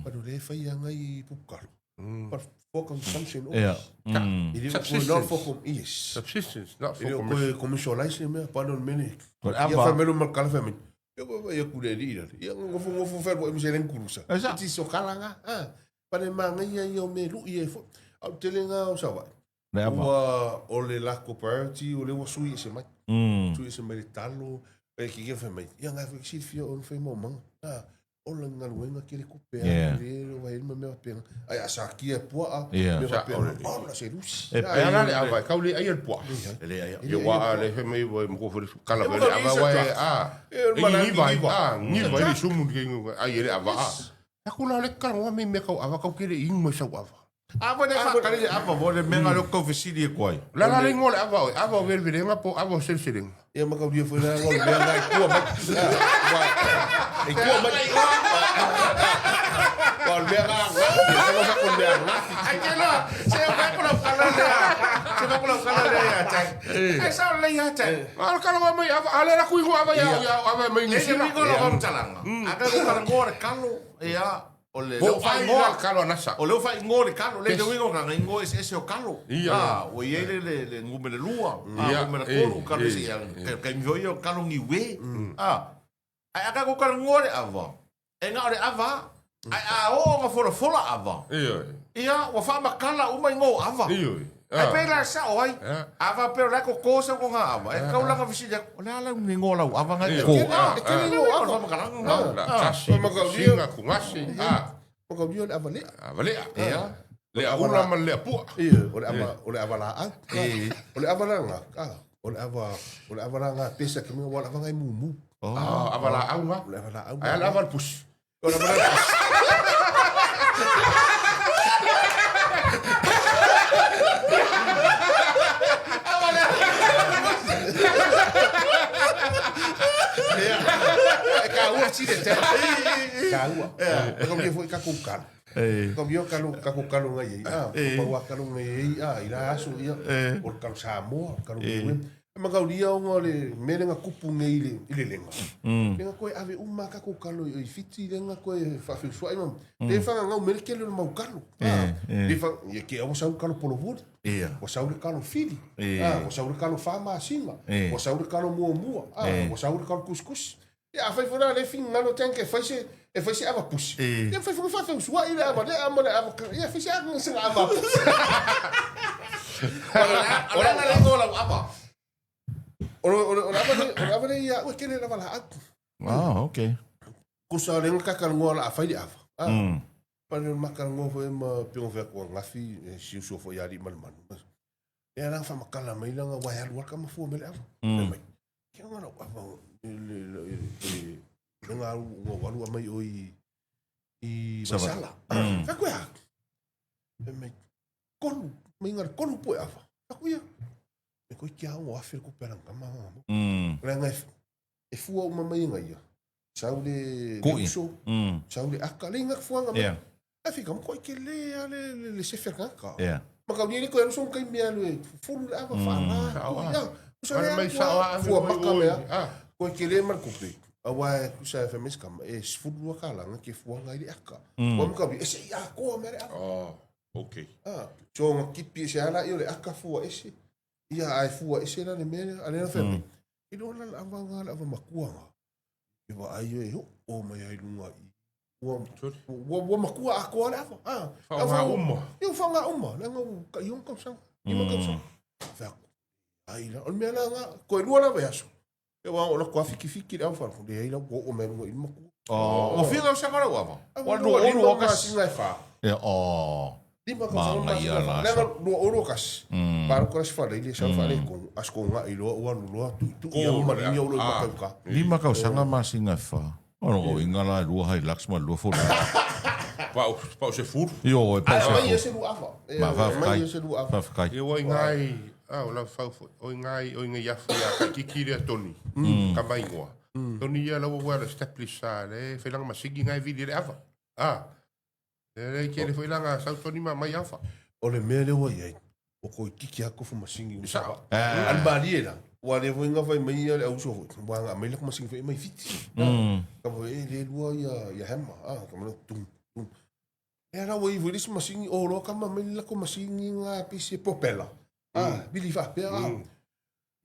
Whare o le whai anga i pupukalo. But for consumption only. Ia. E le o koe not for com yes. Subsistence, not E for le o commercial. koe commercialize le mea, pane o le mea nei. O le Ia ava. fai mai lo ma le kala fai mai. Ia koe vai aku le alii lale. Ia ngofo ngofo fai mo se leng kurusa. E sa. Ti so kala nga. Ah. Pane mangaia ia o mea lui e fo. Au tele nga o Savaii. Le ava. Ua o le lako priority o le ua sui ese mai. Sui ese mai le talo. E ki ke fai mai. Ia ngai foi silafia o le fai maumaga. Ah. Ola ni galuega kele kupe a Yeah. le le vai ma mea faapena. Ai a sakia e puaa Yeah. mea faapena. Ola se lusi. E Ai ala le ava, kau le ai le puaa. E le ai. Ia wa a le he mai wa mo ko kala E le mo ka ava visa wa draft. a. E o mana E ngiva ngiva. a ngiva i le sumu ke ai le ava a. Aku la le kala wa me me kau ava kau kele ing mo sau ava. A vo le whakare le ava, vo le menga le kau fesili e koai. La la le ngo le ava o ava o vele vele nga po ava o sel sele. Ia ma kau dia foi la ngol mea ngai kua mai. Wa. E kua mai. Wa le mea nga nga. E ko sa ko mea nga. Ai ke loa, se o kai kula kala le a. Se o kula kala le a tai. Ai sa le ia tai. Ala kala wa mai ava ale la kui ngo ava ia ia ava mai Le ni se sila. wingo lo whamtalanga. A ka ko kala ngoa le kalo, ia, o le Po leo ai whaingoa. la kalo nasa. O leo whaingoa le kalo, le te wingo nga ingoa ese ese o kalo. Ia. Ah, o iei le le le ngume le lua, ah, Ia, ngume le eh, kolu, kalo eh, ese ia, kai miho ia o kalo ngiwe. Ah, ai a ka ko kala ngoa le ava. E nga o le ava, ai a o nga fola fola ava. Ia. Ia, ua whaamakala uma i ngō ava. Ia. Ai pe la sa o ai. Ah. Ava pe o la ko ko sa ko ngā ava. E kau langa visili o le ala ni ngō lau ava ngai Ia. ko. Ah, E kele ngo O ava. whamakalanga. La tasi. Ma kau dia- Singa ku ngasi. Ah. Ma kau dia le ava le. Ava lea. Ia. Le ula ma le pua. Ia, o le ava o le ava la au. O le ava la nga. Ah, o le ava o le ava la nga pesa ke mea wa le ava ngai mumu. Ah, ava la au nga. O le ava la au. Ai ala ava le pusi. O le ava la E ka ua tine te. Ka ua. E ka foi ka kou kalo. Ka mio kalo ka kou kalo ngai ei. Ah, pa ua kalo ngai ei. Ah, i la aso ia. O le kalo Samoa, o le kalo Niue. E ma kau lia onga o le melenga kupu nei i le i le lenga. Lenga koe ave uma ka kou kalo i Fiti lenga koe whaawhiusuai ma. Le whanga ngau mele kele o le mau kalo. Ah, Le whanga, ia ke au sau kalo polovoli. Ia. Ua sau le kalo fili. Eh. Ah, ua sau le kalo whaamasinga. Eh. Ua sau le kalo muamua. Ah, Eh. ua sau le kalo kusikusi. Ia, a fai foi la le fingalo tank e fai se e fai se ava pusi. Eh. Ia fai foi whaawhiusuai le ava le ama le ava. Ia fai se ava se ava pusi. O le ala le ngō lau ava. O le o le o le ava le o le ava le ia ua kele lava la atu. Ah, okay. Kusa le ngaka ka ngoa la a fai le ava. Ah. Pane o maka ngoa foi ma piongo fea kua ngafi e siusua foi ali ma le manu. Ia la whamakala mai langa wai alu waka mafua me le ava. Mai. Kia ngana o ava le le le le le ngā alu ngā walu a mai o i i Savaii. Vaisala. Wha koe a? E mai kolu, mai ngā kolu poe ava. Wha koe ia? E koe kia o afe le kupe ranga kama ngā mo. Le ngā e fua uma mai ngā ia. Sau le le Kui. uso, sau le aka, le ngā fua ngā mai. Ia. E fika mo koe ke le a le le le sefe ngā Ia. Ma kau ni le koe alu kai mea le fulu le ava whaana. Sao a. Ia. Kusa Ana le mai ava sao a ave fua mai maka oi. mea. Ah. Koe ke le mar kupe. Awa e kusa e whemes kama e sfulu lua ka langa ke fua ngai le aka. Wa maka e se ia koa mea le ava. Oh, okay. Ah, so ngā kipi e se ala i o le aka fua ese. Ia ai fua ese la le mea ale na wheme. I lo la le ava ngā le ava makua ngā. E wa ai e ho o mai ai lunga i. Ua, ua, ua makua a koa le ava. Ah, Whaonga uma. Ia whaonga uma. Le ngā ka iong kausanga. Ima kausanga. Whea, ai la. O le mea la ngā, koe lua la vai aso. E wa o la kua fiki fiki le au whanau. Le ai la ua o mai lunga i makua. Oh, o whinga o sanga lau ava. Ua Wa lua lima olu o masinga e wha. Ia, oh. Lima kausanga Manga ia masinga e wha. la Le sa. ngā lua oro kasi. Paru kora si whanau i le sau whanau e kongu. Asko ngā i loa ua lua tu tu ia Ko, uma linga ulo i ah. makauka. Lima kausanga masinga e wha. O no, inga la e lua hai laks ma lua fulu. Pau, pau se furu. Io, e pau Ai se mai fulu. e se lua ava. E, Ma mai whawhakai. e se lua ava. Whawhakai. Ia wai ngai, ah, o la fau foi, oi ngai, oi ngai afu ia ka kiki rea Tony. Ka mai ngoa. Tony ia laua ua le establish sa le whailanga masigi ngai vili le ava. Ah. Le le ke le whailanga sau Tony ma mai ava. O le mea le ua iai. O koi kiki ako fu masingi u Sa. sava. Al bali e la. Ua le foi ngā whai mai ia le auso foi. Ua ngā mai lako masingi foi mai fiti. Ka foi e le lua ia, ia hema. Ah, ka mana tung, tung. E ala ua ivo i le isi masini, o loa kama mai le lako masini nga pisi e propela. Ah, vili faapea. Ah.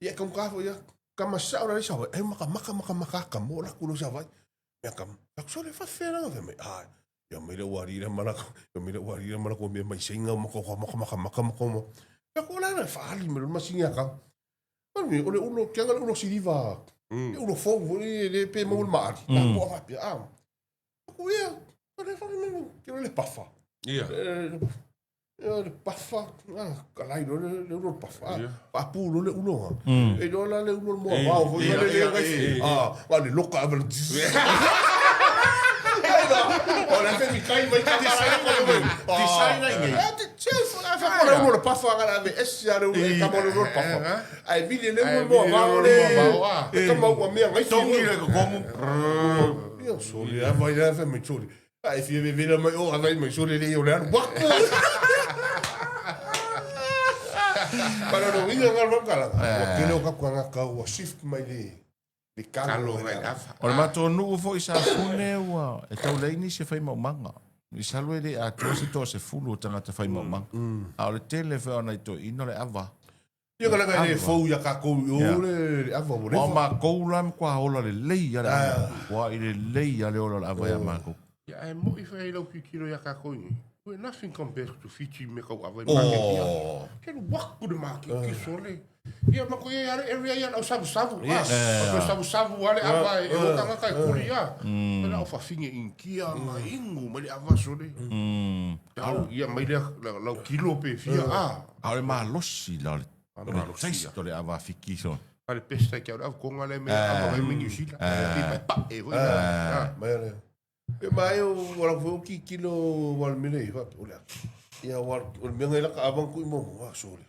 Ia kamuka foi ia. Kama sao la sa e maka maka maka maka ka mo la kulo sa vai. Ia kam. Aku sole fa fera nga mai. Ah, ia mai le wari le mala ia mai le wari le mala ko me mai singa mo ko maka maka maka maka mo. Ia ko la fa ali me lo masini ka. Manu o le ulo kia le ulo siliva. Le ulo fou le le pe mo le maali. La ko fa pia. Ah. Ko ia. Ko le fa me ke le pafa. Ia. Ia le pafa, ka lai lo le le ulo le pafa. Pa pu lo le ulo ha. E lo la le ulo mo wa fo le le le. Ah, wa le loka ava le. O le fe mi kai mai ka design design ai nei. Eh, te fa fa ko le ulo le pafa ga la me es ya le ulo ka mo le ulo le pafa. Ai vi le ulo mo wa le. E ka mau mea ngai Tongi le kokomu. Ia soli a vai la fe mi soli. Ai fia vevela mai o avai mai soli le o le alu waku. Para no inga ngal wakala. Ua kele o kaku anga ka ua shift mai le le kalo ngai afa. O le matou nuu foi sa fune ua e tau leai nisi e fai maumaga. Masalo e le atoa se toasefulu o tagata fai maumaga. A o le tele foi o nai toeaiina o le ava. Ia ka langa le fou ia kakou i o le ava ua lefa. O makou la matua ola lelei a le ava. Ua i lelei a le ola o le ava ia makou. Ia ae moi foi ai lau tilotilo ia kakou nei. Ue nothing compares to Fiji me kau ava i maketi a. Ke lu waku le maketi sole. Ia ma ko ia ale area ia lau savusavu. Yes. O savusavu ale ava e o tangata e kuli ia. La o fafine inkia ma ingu mai le ava sole. Au ia mai le lau kilo pe fia a. A o le malosi la o le taste o le ava fiki so. A le pesta i ke au le konga le me ava mai New Zealand. Pe pai pa e voi. Mai ale. E mai o wala fo ki kilo wal mele i o le. Ia wal o le mea la ka avang ku i mo a sole.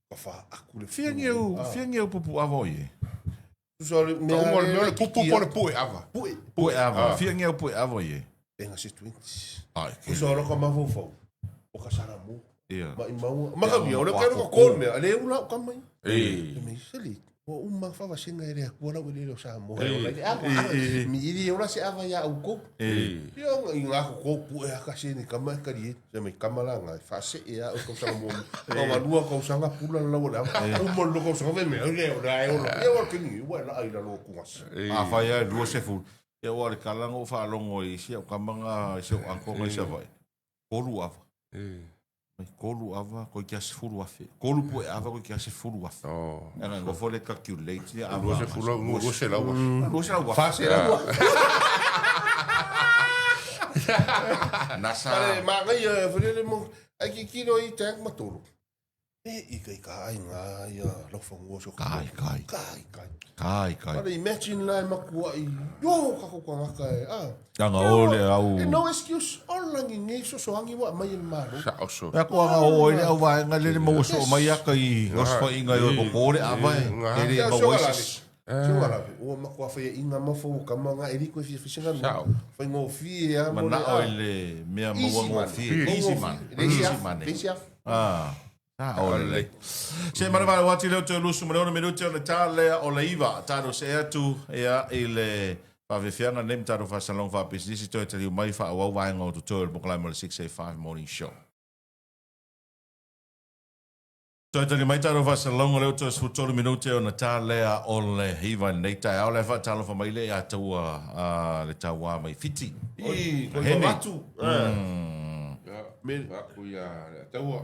Ka fa aku le. Fia ngeu, fia ngeu pupu ava o ie. So le mea le mea le pupu po le pue ava. Pue. Pue ava. Fia ngeu pue ava o ie. Enga se 20. Ai. So ro ka mafofau. O ka sara mo. Ia. Ma i maua. Ma ka via, o le kero ka kol mea, le ula o ka mai. E. Me seli, ua uma whavasenga e rea kua lau e le o sa moe o lai. Ava, mi iri e ora se ava ia au kou. Ia i ngā ko kou pu e aka se ni kama e kari e. Se me kama la ngā, whase e a o kausanga mo. Ka walua kausanga pula la lau le ava. Uma lo kausanga ve mea, le o la e ola. Ia wal kengi, ua la ai la lo kungas. A whai ai, 20. Ia ua le kalanga o whaalongo i si au kamanga, i si au ankonga i si au vai. Kolu ava. Mai kolu ava, koi kia sefulu afe. Kolu pue ava, koi kia sefulu afe. Oh. Anga ngo fo le calculate ni ava. Lua sefulu au, lua selau afe. Lua selau afe. Fa selau afe. Nasa. Pare, ma ngai, fere le mo, ai ki kilo i tank matolo. E i kai ka ai ngā ia lau whangua so Kai, kai. Kai, kai. Kai, kai. Pare, imagine la e makua i, yo, kako ka ngaka e, ah. Anga o le au. E no excuse, o langi nei so so hangi wa mai e malo. Sa o so. Mea kua nga o le au vaenga le le maua so mai aka i osfa inga i o koko le ava e. E le maua isi. Sio ala, ua makua whai inga mafo kama ngā e liko e fia fisinga Sao. Whai ngō fie a mo le Mana o le mea maua ngō fie. Easy man. Easy man. Easy af. Ah. O lelei. Se mana wale wati leo te lusu ma le ono minute o le tā lea o le iva. Tātou se atu ia i le whawhiwhianga nei tātou whasalong whapisnisi toi te liu mai wha awau vaenga o tutu o le mokalai mo le 685 Morning Show. Toi te liu mai tātou whasalong o leo te sfutolu minute o na tā lea o le iva nei tai ao le whaatalofa mai le a taua le taua mai whiti. Oi, koi Hene. watu. Me aku ia le taua.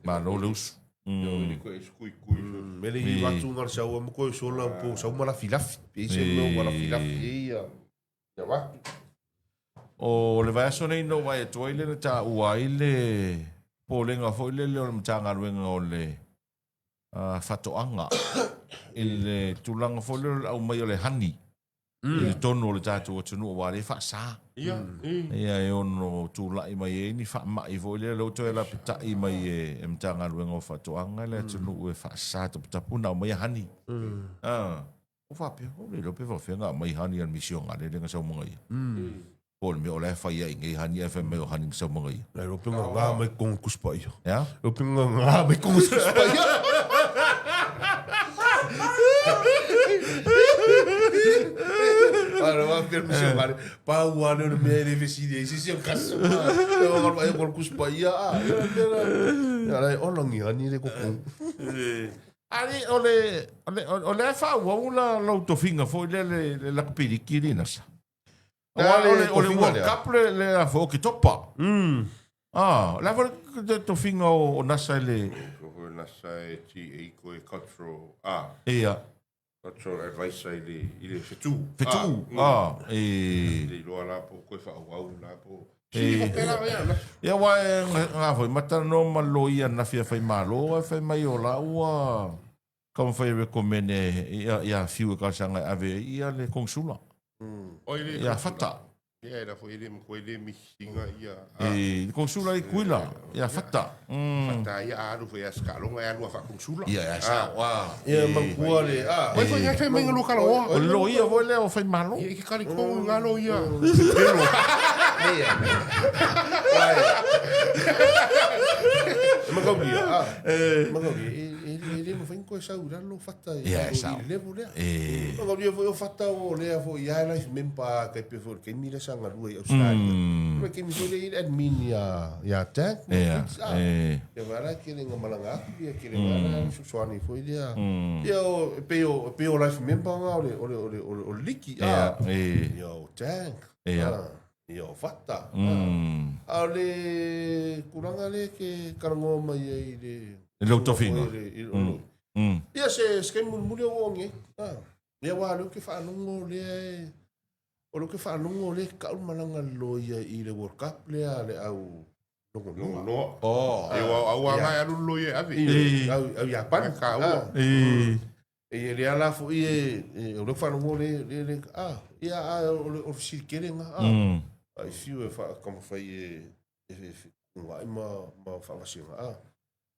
Ma no le usu. Yo ni ko e skui kui. Mele i watu ngā saua mo koe sola po sau mala filafi. Pe se mo mala filafi e ia. Ia watu. O le vaiaso nei no vai atu ai le na tā ua ai le pōlenga foi le le o le matagaluega o le whatoanga i le tulaga foi le o le au mai o le hani i le tonu o le tātou atunuu wa le whaasa. Ia, Ia e ono tūlai mai e ni whaamai foi le leo toe la pita'i mai e matagaluega o whatoanga le atunuu e whaasa taputapu na au mai a hani. O whapea, o le lope whawhenga mai hani al misionga le lenga saumaga ia. Po le mea o la e whai ai ngei hani e whai mai o hani saumaga ia. Lai rope ngā ngā mai kongu kuspa ia. Ia? Rope ngā ngā mai kongu kuspa ia. Ara wā le misi o pau lava lea o le mea e le fesili ai se isi o le customer. E o alu ai ko le Tusi Paia a. Ia la e olangi le koko. Ali o le o le faaauau la lau tofiga foi lea le lakapiliki le nasa. Aua o le World Cup le le a foi o Ketopa. Ah, la foi le tofiga o NASA i le Ko NASA e TA ko e cultural ah ia cultural advisor i le i le fetu. Fetu ah e Le iloa la po koe faaauau la po. Ia aua e nga foi ma talanoa ma le loia ananafi a Faimalo ae fai mai o la ua taumafai e recommend ia Fiu e talosaga e ave ai ia le konesula ia Fata. Ia e la foi e le matua e le misiga ia. E le konesula i Tutuila ia Fata. Fata ia a alu foi ia Scaaloga e alu a faakonesula. Ia e sao a. Ia manatua le a. Oi foi ngai fai mai nga lua kalaoa. O le loia foi lea o Faimalo. Ia i ke kalikou i nga loia. Pelo. Ia. Ai. E makaulia a. E makaulia e e le mafai ona toe sau i lalo Fata i Ia e sao. le level lea. E. Makaulia foi o Fata o lea foi ia life member tai pei foi o le taimi lea sa galue i Australia. O le taimi foi lea e i ai le admin ia ia Jack ma Ia Fitz a. e. Ia vaai la kele nga malaga atu ia kele nga la fesoasoani foi lea. Ia o e pei o e pei o life member nga o le o le o le o le liki a. Ia e. Ia o Jack. Ia. Ia o Fata. A o le tulaga lea ke talanoa mai ai i le I lou tofiga. Ia se se taimi mulimuli o oo nei. Ia aua o lea ou te faalogo lea e o lea ou te faalogo lea e tau le malaga a le loia i le World Cup lea a le au logonoa. Logonoa. Oh. E au au anga e alu le loia e ave. I au au Iapani. Ka ua. E lea la foi e o lea ou te faalogo le le le a ia a o le o le fesili tele lena a. Ai fiu e faataumafai e e fetuunai ma ma faavasega a.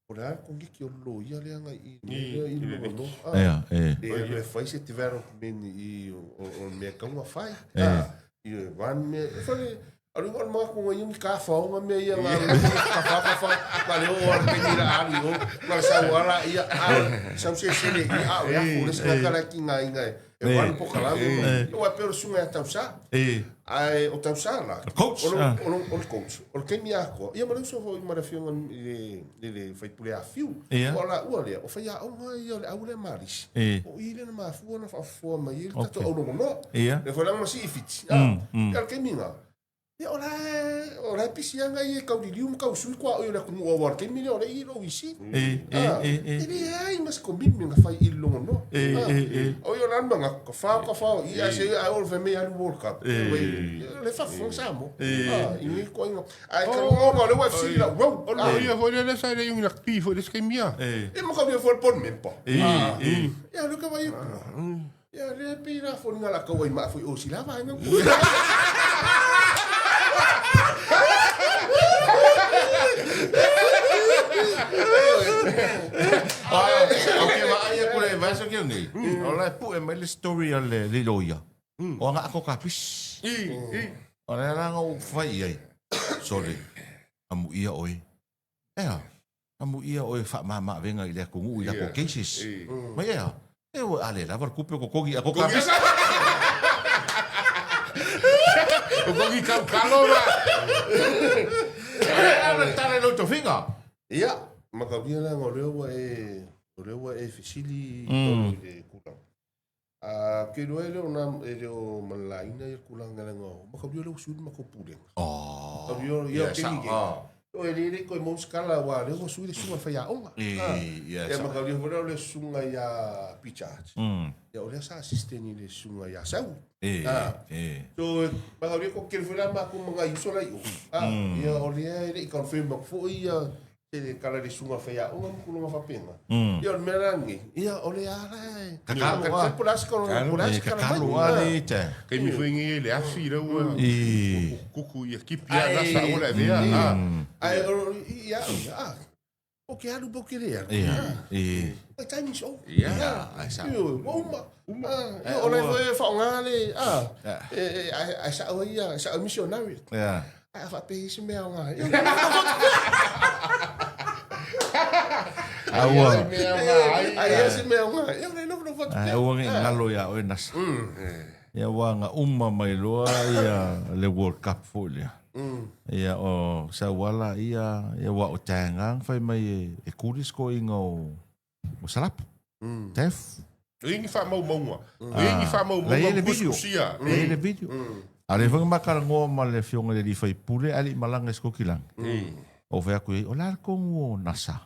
O le a le koniki o le loia lea na i i le logonoa a. Ia e. E alu e fai se development i o o le mea e tatau ona fai a. I le run mea e fai Alu o le maku ngai ni ka faonga mea ia nga ka fa ka fa ka le o al pe ni la ali o nga le sau ala ia a sau se se le ia a o ya fo le se ka la ki nga inga e wan po kala o wa pe o sunga ya tausa ai o tausa la coach o o o coach o le kemi a ko ia ma le uso foi ma le fionga le le le faipule a fiu o la ua lea o fai aoga ia o le au le malisi o i le na mafua na faafofoa mai ai le tatou au logonoa le foi la ma sii fiti a ia le taimi na ia o la o la e pisi lava ia e tauliliu ma tausui kua oi o le atunuu aua o le taimi lea o lea e i lou isi e leai ma se commitment na fai i le logonoa o ia o la le manatu ka fao ka fao ia se ai o le fai mai alu World Cup le faafofoga Samoa i nei ituaiga Ae kalonga o lea ua fesili lau rau. O le ia foi lea sa le iungi lakpi foi le se taimi a. E makalia foi le board member. Ia lea ka vai atu. Ia lea pei la foliga la kau ai maa foi o si la vaega. O ke vaai aku le vaiaso keu nei, o la e pue mai le story a le loia. O aga ako ka pis. O le ala na ou fai i ai. Sole, amuia oe. Ea, amuia oe faamama avega i le atunuu i lako cases. Mai ea, e ua a le lava le tupe o totogi i ako ka pis. Totogi kau kalo ma. Ea, le tala i lou tofiga. Ia, mataulia leaga o lea ua e, o lea ua e fesili i totonu i le tulaga. A ke iloa e le o na e le o malalaina ia tulaga leaga o mataulia lea ua sui le matou pulega. Oh. Mataulia ia o taimi nei. O e le le toe maua se tala aua lea ua sui le susuga i le faiaoga. Ia mataulia foi lea o le susuga ia Pritchard. Ia o lea sa assistant i le susuga ia Sau. So mataulia ko kele foi la matou ma nai uso la i o. Ia o lea e le i confirm atu foi ia Se le kala le suga faiaoga ma tulaga faapena. Ia o le mea la lenei, ia o le a la e. Kakalo a. Po o le a se kala, po o le a se kala mai. Kakalo a le te. Taimi foi nei e le afi la ua kuku ia kipi a nasa aua le avea a. Ae o ia au ia a. O ke alu po ke le alu. Ia. E. My time is over. Ia, ai sao. Ioe, ua uma. Uma. Ia o la foi e faaaoga le a. E ae sao ai ia, sao ai missionary. Ia. Ae a faapea i se mea aoga. Aua. Ae ia se mea aoga. Ia o le nofonofo atu. Aua ne i galo ia oe nasa. Ia ua na uma mai loa ia le World Cup foi lea. Ia o sauala ia ia ua o taga fai mai e kuli scoring o o Salapu. Tef. E i ni faamaumauga. E i ni faamaumauga La i le video. tusitusia. E i le video. A le foi makalanoa ma le afioga i le alii faipule ae le i malaga i Sikokilani. Ou fai atu i ai, o le a le tonu o NASA?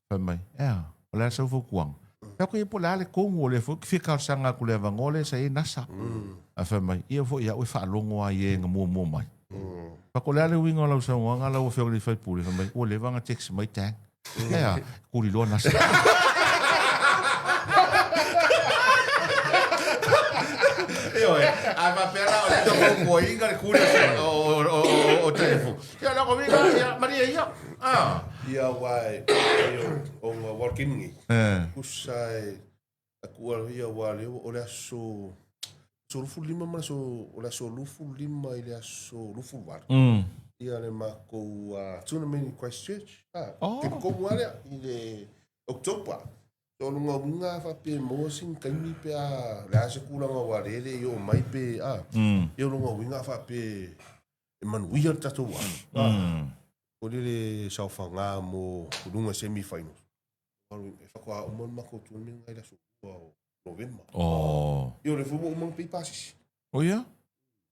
Fai mai, ea, o le a sau fautuaga? Fai atu i ai, po o le a le tonu o lea foi ou te fia talosaga atu i le avanoa lea sa i ai NASA. Ae fai mai, ia foi au e faalogo lava i e na muamua mai. Fai atu, o le a le uiga o lau saunoaga lau afioga i le faipule? Fai mai, ua leva ona text mai tag. Ea, kuli loa NASA. Ioe, a faapea la o le fautuaina le kuli o Taefu. Ia, le uiga, ia, malie ia. Ah. Ia, aua e, o nga working nei. Tusa e, aku ala ia aua lea o le aso 25 ma le aso, o le aso 25 i le aso 28. Ia le makou tournament i Christchurch. Ah, Oh. ke komu lava lea i le October. So o lona uiga a faapea e maua sina taimi pe a le a se tulaga aua lea e le i oo mai pe a. Ia o lona uiga a faapea e manuia le tatou alu. O le le saofaga mo luga semi finals. E faatoa uma le matou tournament i le aso 2 o Novema. Oh. Ia o le foi ua uma ona pay pasisi. O ia?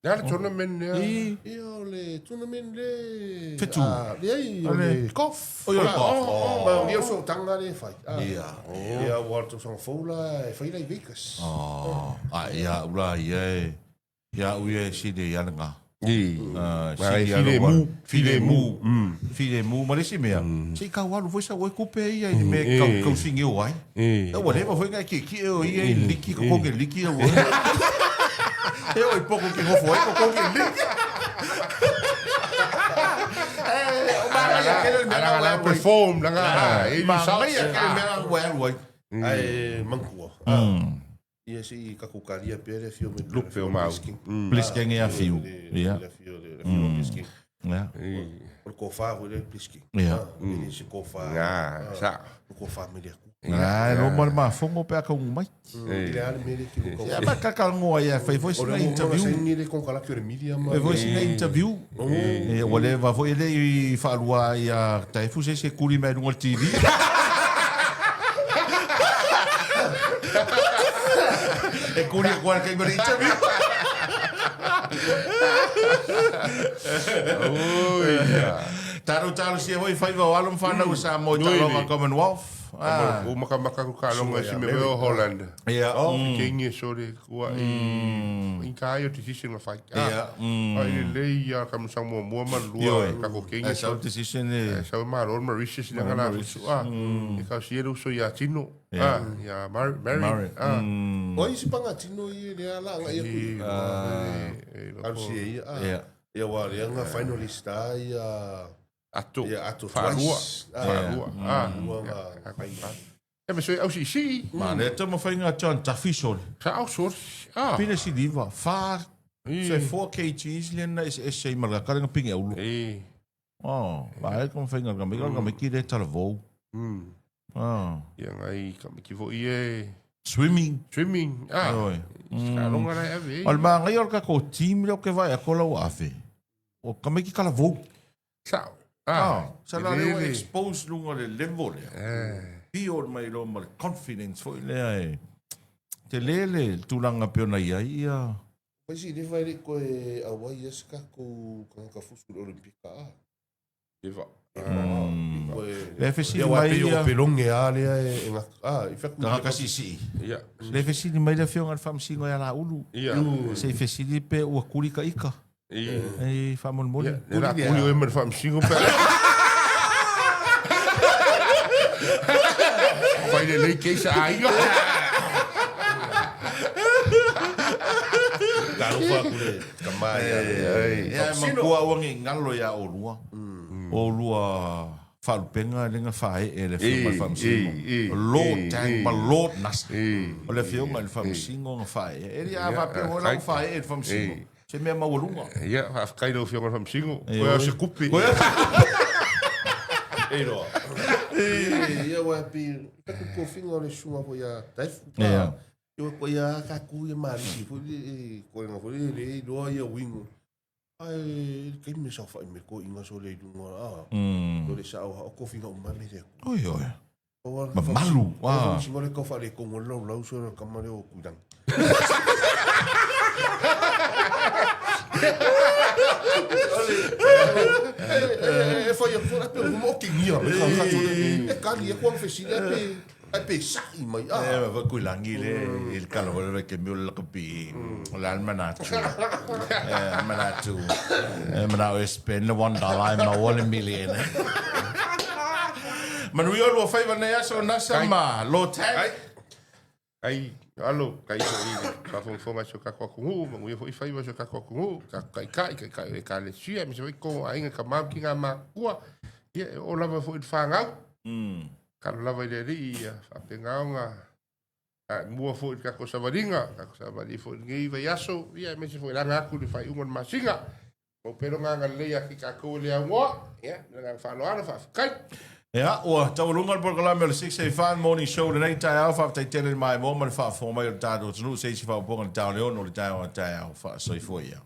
Le a le tournament lea? I. Ia o le tournament le... Fetu. Leai, o le golf. O ia o le golf. Ma o ia o sootaga lea e fai. Ia. Ia ua le tausaga fou la e fai la i Vegas. Oh. A ia ula ia e. Ia au ia e sili ai lena. I. Sili File mu. File mu. File mu. Ma le isi mea, se i tau alu foi sau ai kupe ia i le mea e tau sigeo ai. Ua leva foi na e tietie o ia i le liki, totogi le liki au. E oo i poko ke nofo ai, totogi le liki. O manaia tele le mea na ua alu ai. Perform langa. Manaia tele le mea na ua alu ai. Ae manatua. Ia se i tatou talia pea le afio mai. Lupe o mau. Plisken e afiu. Ia. Le afio le afio o Plisken. Ia. O le tofa foi lea Plisken. Ia. E le se tofa. Nga, sa. O le tofa mai le Atua. Ai, lo ma le mafogo pe a kaungu mai. I le a le mea lea e te Ia ma kakalanoa ia fai foi O sina le ua uma interview. saini le konekarate o le media ma. Fai foi sina interview. Ia ua leva foi e le i faalua ia Taefu se isi e kuli mai luga o le TV. E kuli atu lava i le taimi o le interview. Talo talosia foi faiva o alo ma fanau o Samoa i taaloga Commonwealth. Ah. O makamaka ku kalonga si me o Holland. Ia. Oh, ke inge sore kua i i ka ai o decision na fai. Ia. Ai le lei ia ka musa mua mua ma lua ka ko ke inge sore. Decision e. Sa ma ro Mauritius na kana su a. E ka si eru so ia tino. Ah, ia Mary. Ah. O isi panga tino i le ala nga ia ku. Ah. Si ia. Ia. Ia wa le nga finalist ia Ato. Ia ato Faalua. twice. Faalua. Ah. Lua nga fai. E me soi au si si. Ma le te mawhai ngā John Duffy sore. Sa au sore. Ah. Pine si liva. Fa. Se 4 kgs le na ese ese i malaga kare nga pinge aulu. E. Oh, va e ka mawhai ngā ngā ngā miki le talavou. Ah. Ia ngai ka miki fo i e. Swimming. Swimming. Ah. Oi. Ka longa lai ave. O le maangai o le kako team leo ke vai ako lau ave. O ka miki kalavou. Sa. Ah, sa la leo lele. expose lunga le level lea. Pio mai lo ma le confidence foi lea e. Te lele tulaga pe ona iai ia. Fai si le fai le koe auai ia se kakou kangaka fusu i le Olympika a. Leva. Le fesili Ia wa mai pe o ia. pelonge a lea e nga a i faku. Tagata siisii. Ia. Le fesili mai le afioga i le Faamasino ia Laulu. Ia. Se i fesili pe ua kuli ka ika. Ia. E faamolemole. Le la kuli oe ma le Faamasino pe. Fai le lei keisa aiga. Talofa atu le tama ia. Ia e matua ua ngi ngalo ia olua. Olua faalupega le ga faaee le afioga i le Faamasino. Lord Tang ma Lord Nasa. O le afioga i le Faamasino ga faaee. E le a faapea foi la ua faaee le Faamasino. Se mea maualuga. Ia, faafetai lau afioga i le Faamasino. Koe o se kupe. E loa. Ia wa pe taku kofinga o le susuga foi ia Taefu. Ia. Ioe koe ia tatou ia malisi foi le koega foi le le iloa ia uiga. Ae le taimi e saofai mai toeaiina sole i luga a. O le sao o tofiga uma mea lea. Oi oi. Mamalu. Wa. Si wale kau faaletonu o le laulau sole o le tama lea o Tuilagi. E fai atu pe o okigia mai ka e kali e kuang fesili pe Ai pe sa'i mai a. E va kui langi le il kala wala le ke miul ka pi. O le manatu. E manatu. E manau e spend le $1 e maua le million. Manuia o lua faiva nei aso nasa ma lo tag. Ai, alo, kai foi i le faafogafoga a si o tatou atunuu, manuia foi faiva o si o tatou atunuu, tatou taitai, taitai o le Ekalesia, aemaise foi totonu o aiga, tama ma tina matutua, ia, e oo lava foi i le fanau. Tatalo lava i le Alii ia faapena ona taimua foi i le tatou savaliga, tatou savali foi i lenei vaiaso, ia aemaise foi le aga atu i le faaiuga o le masina. Maua pea lona agalelei ia te tatou e le aunoa. Ia, ma le agaga faaaloalo, faafetai. Ia, ua taualuga le polokalame o le 6:85 Morning Show i lenei taeao. Faafetai tele i le maimoa ma le faafofoga mai o le tatou atunuu. Se isi faaopoopoga i le taeao o le 6 o le taeao a taeao. Faasoifua ia.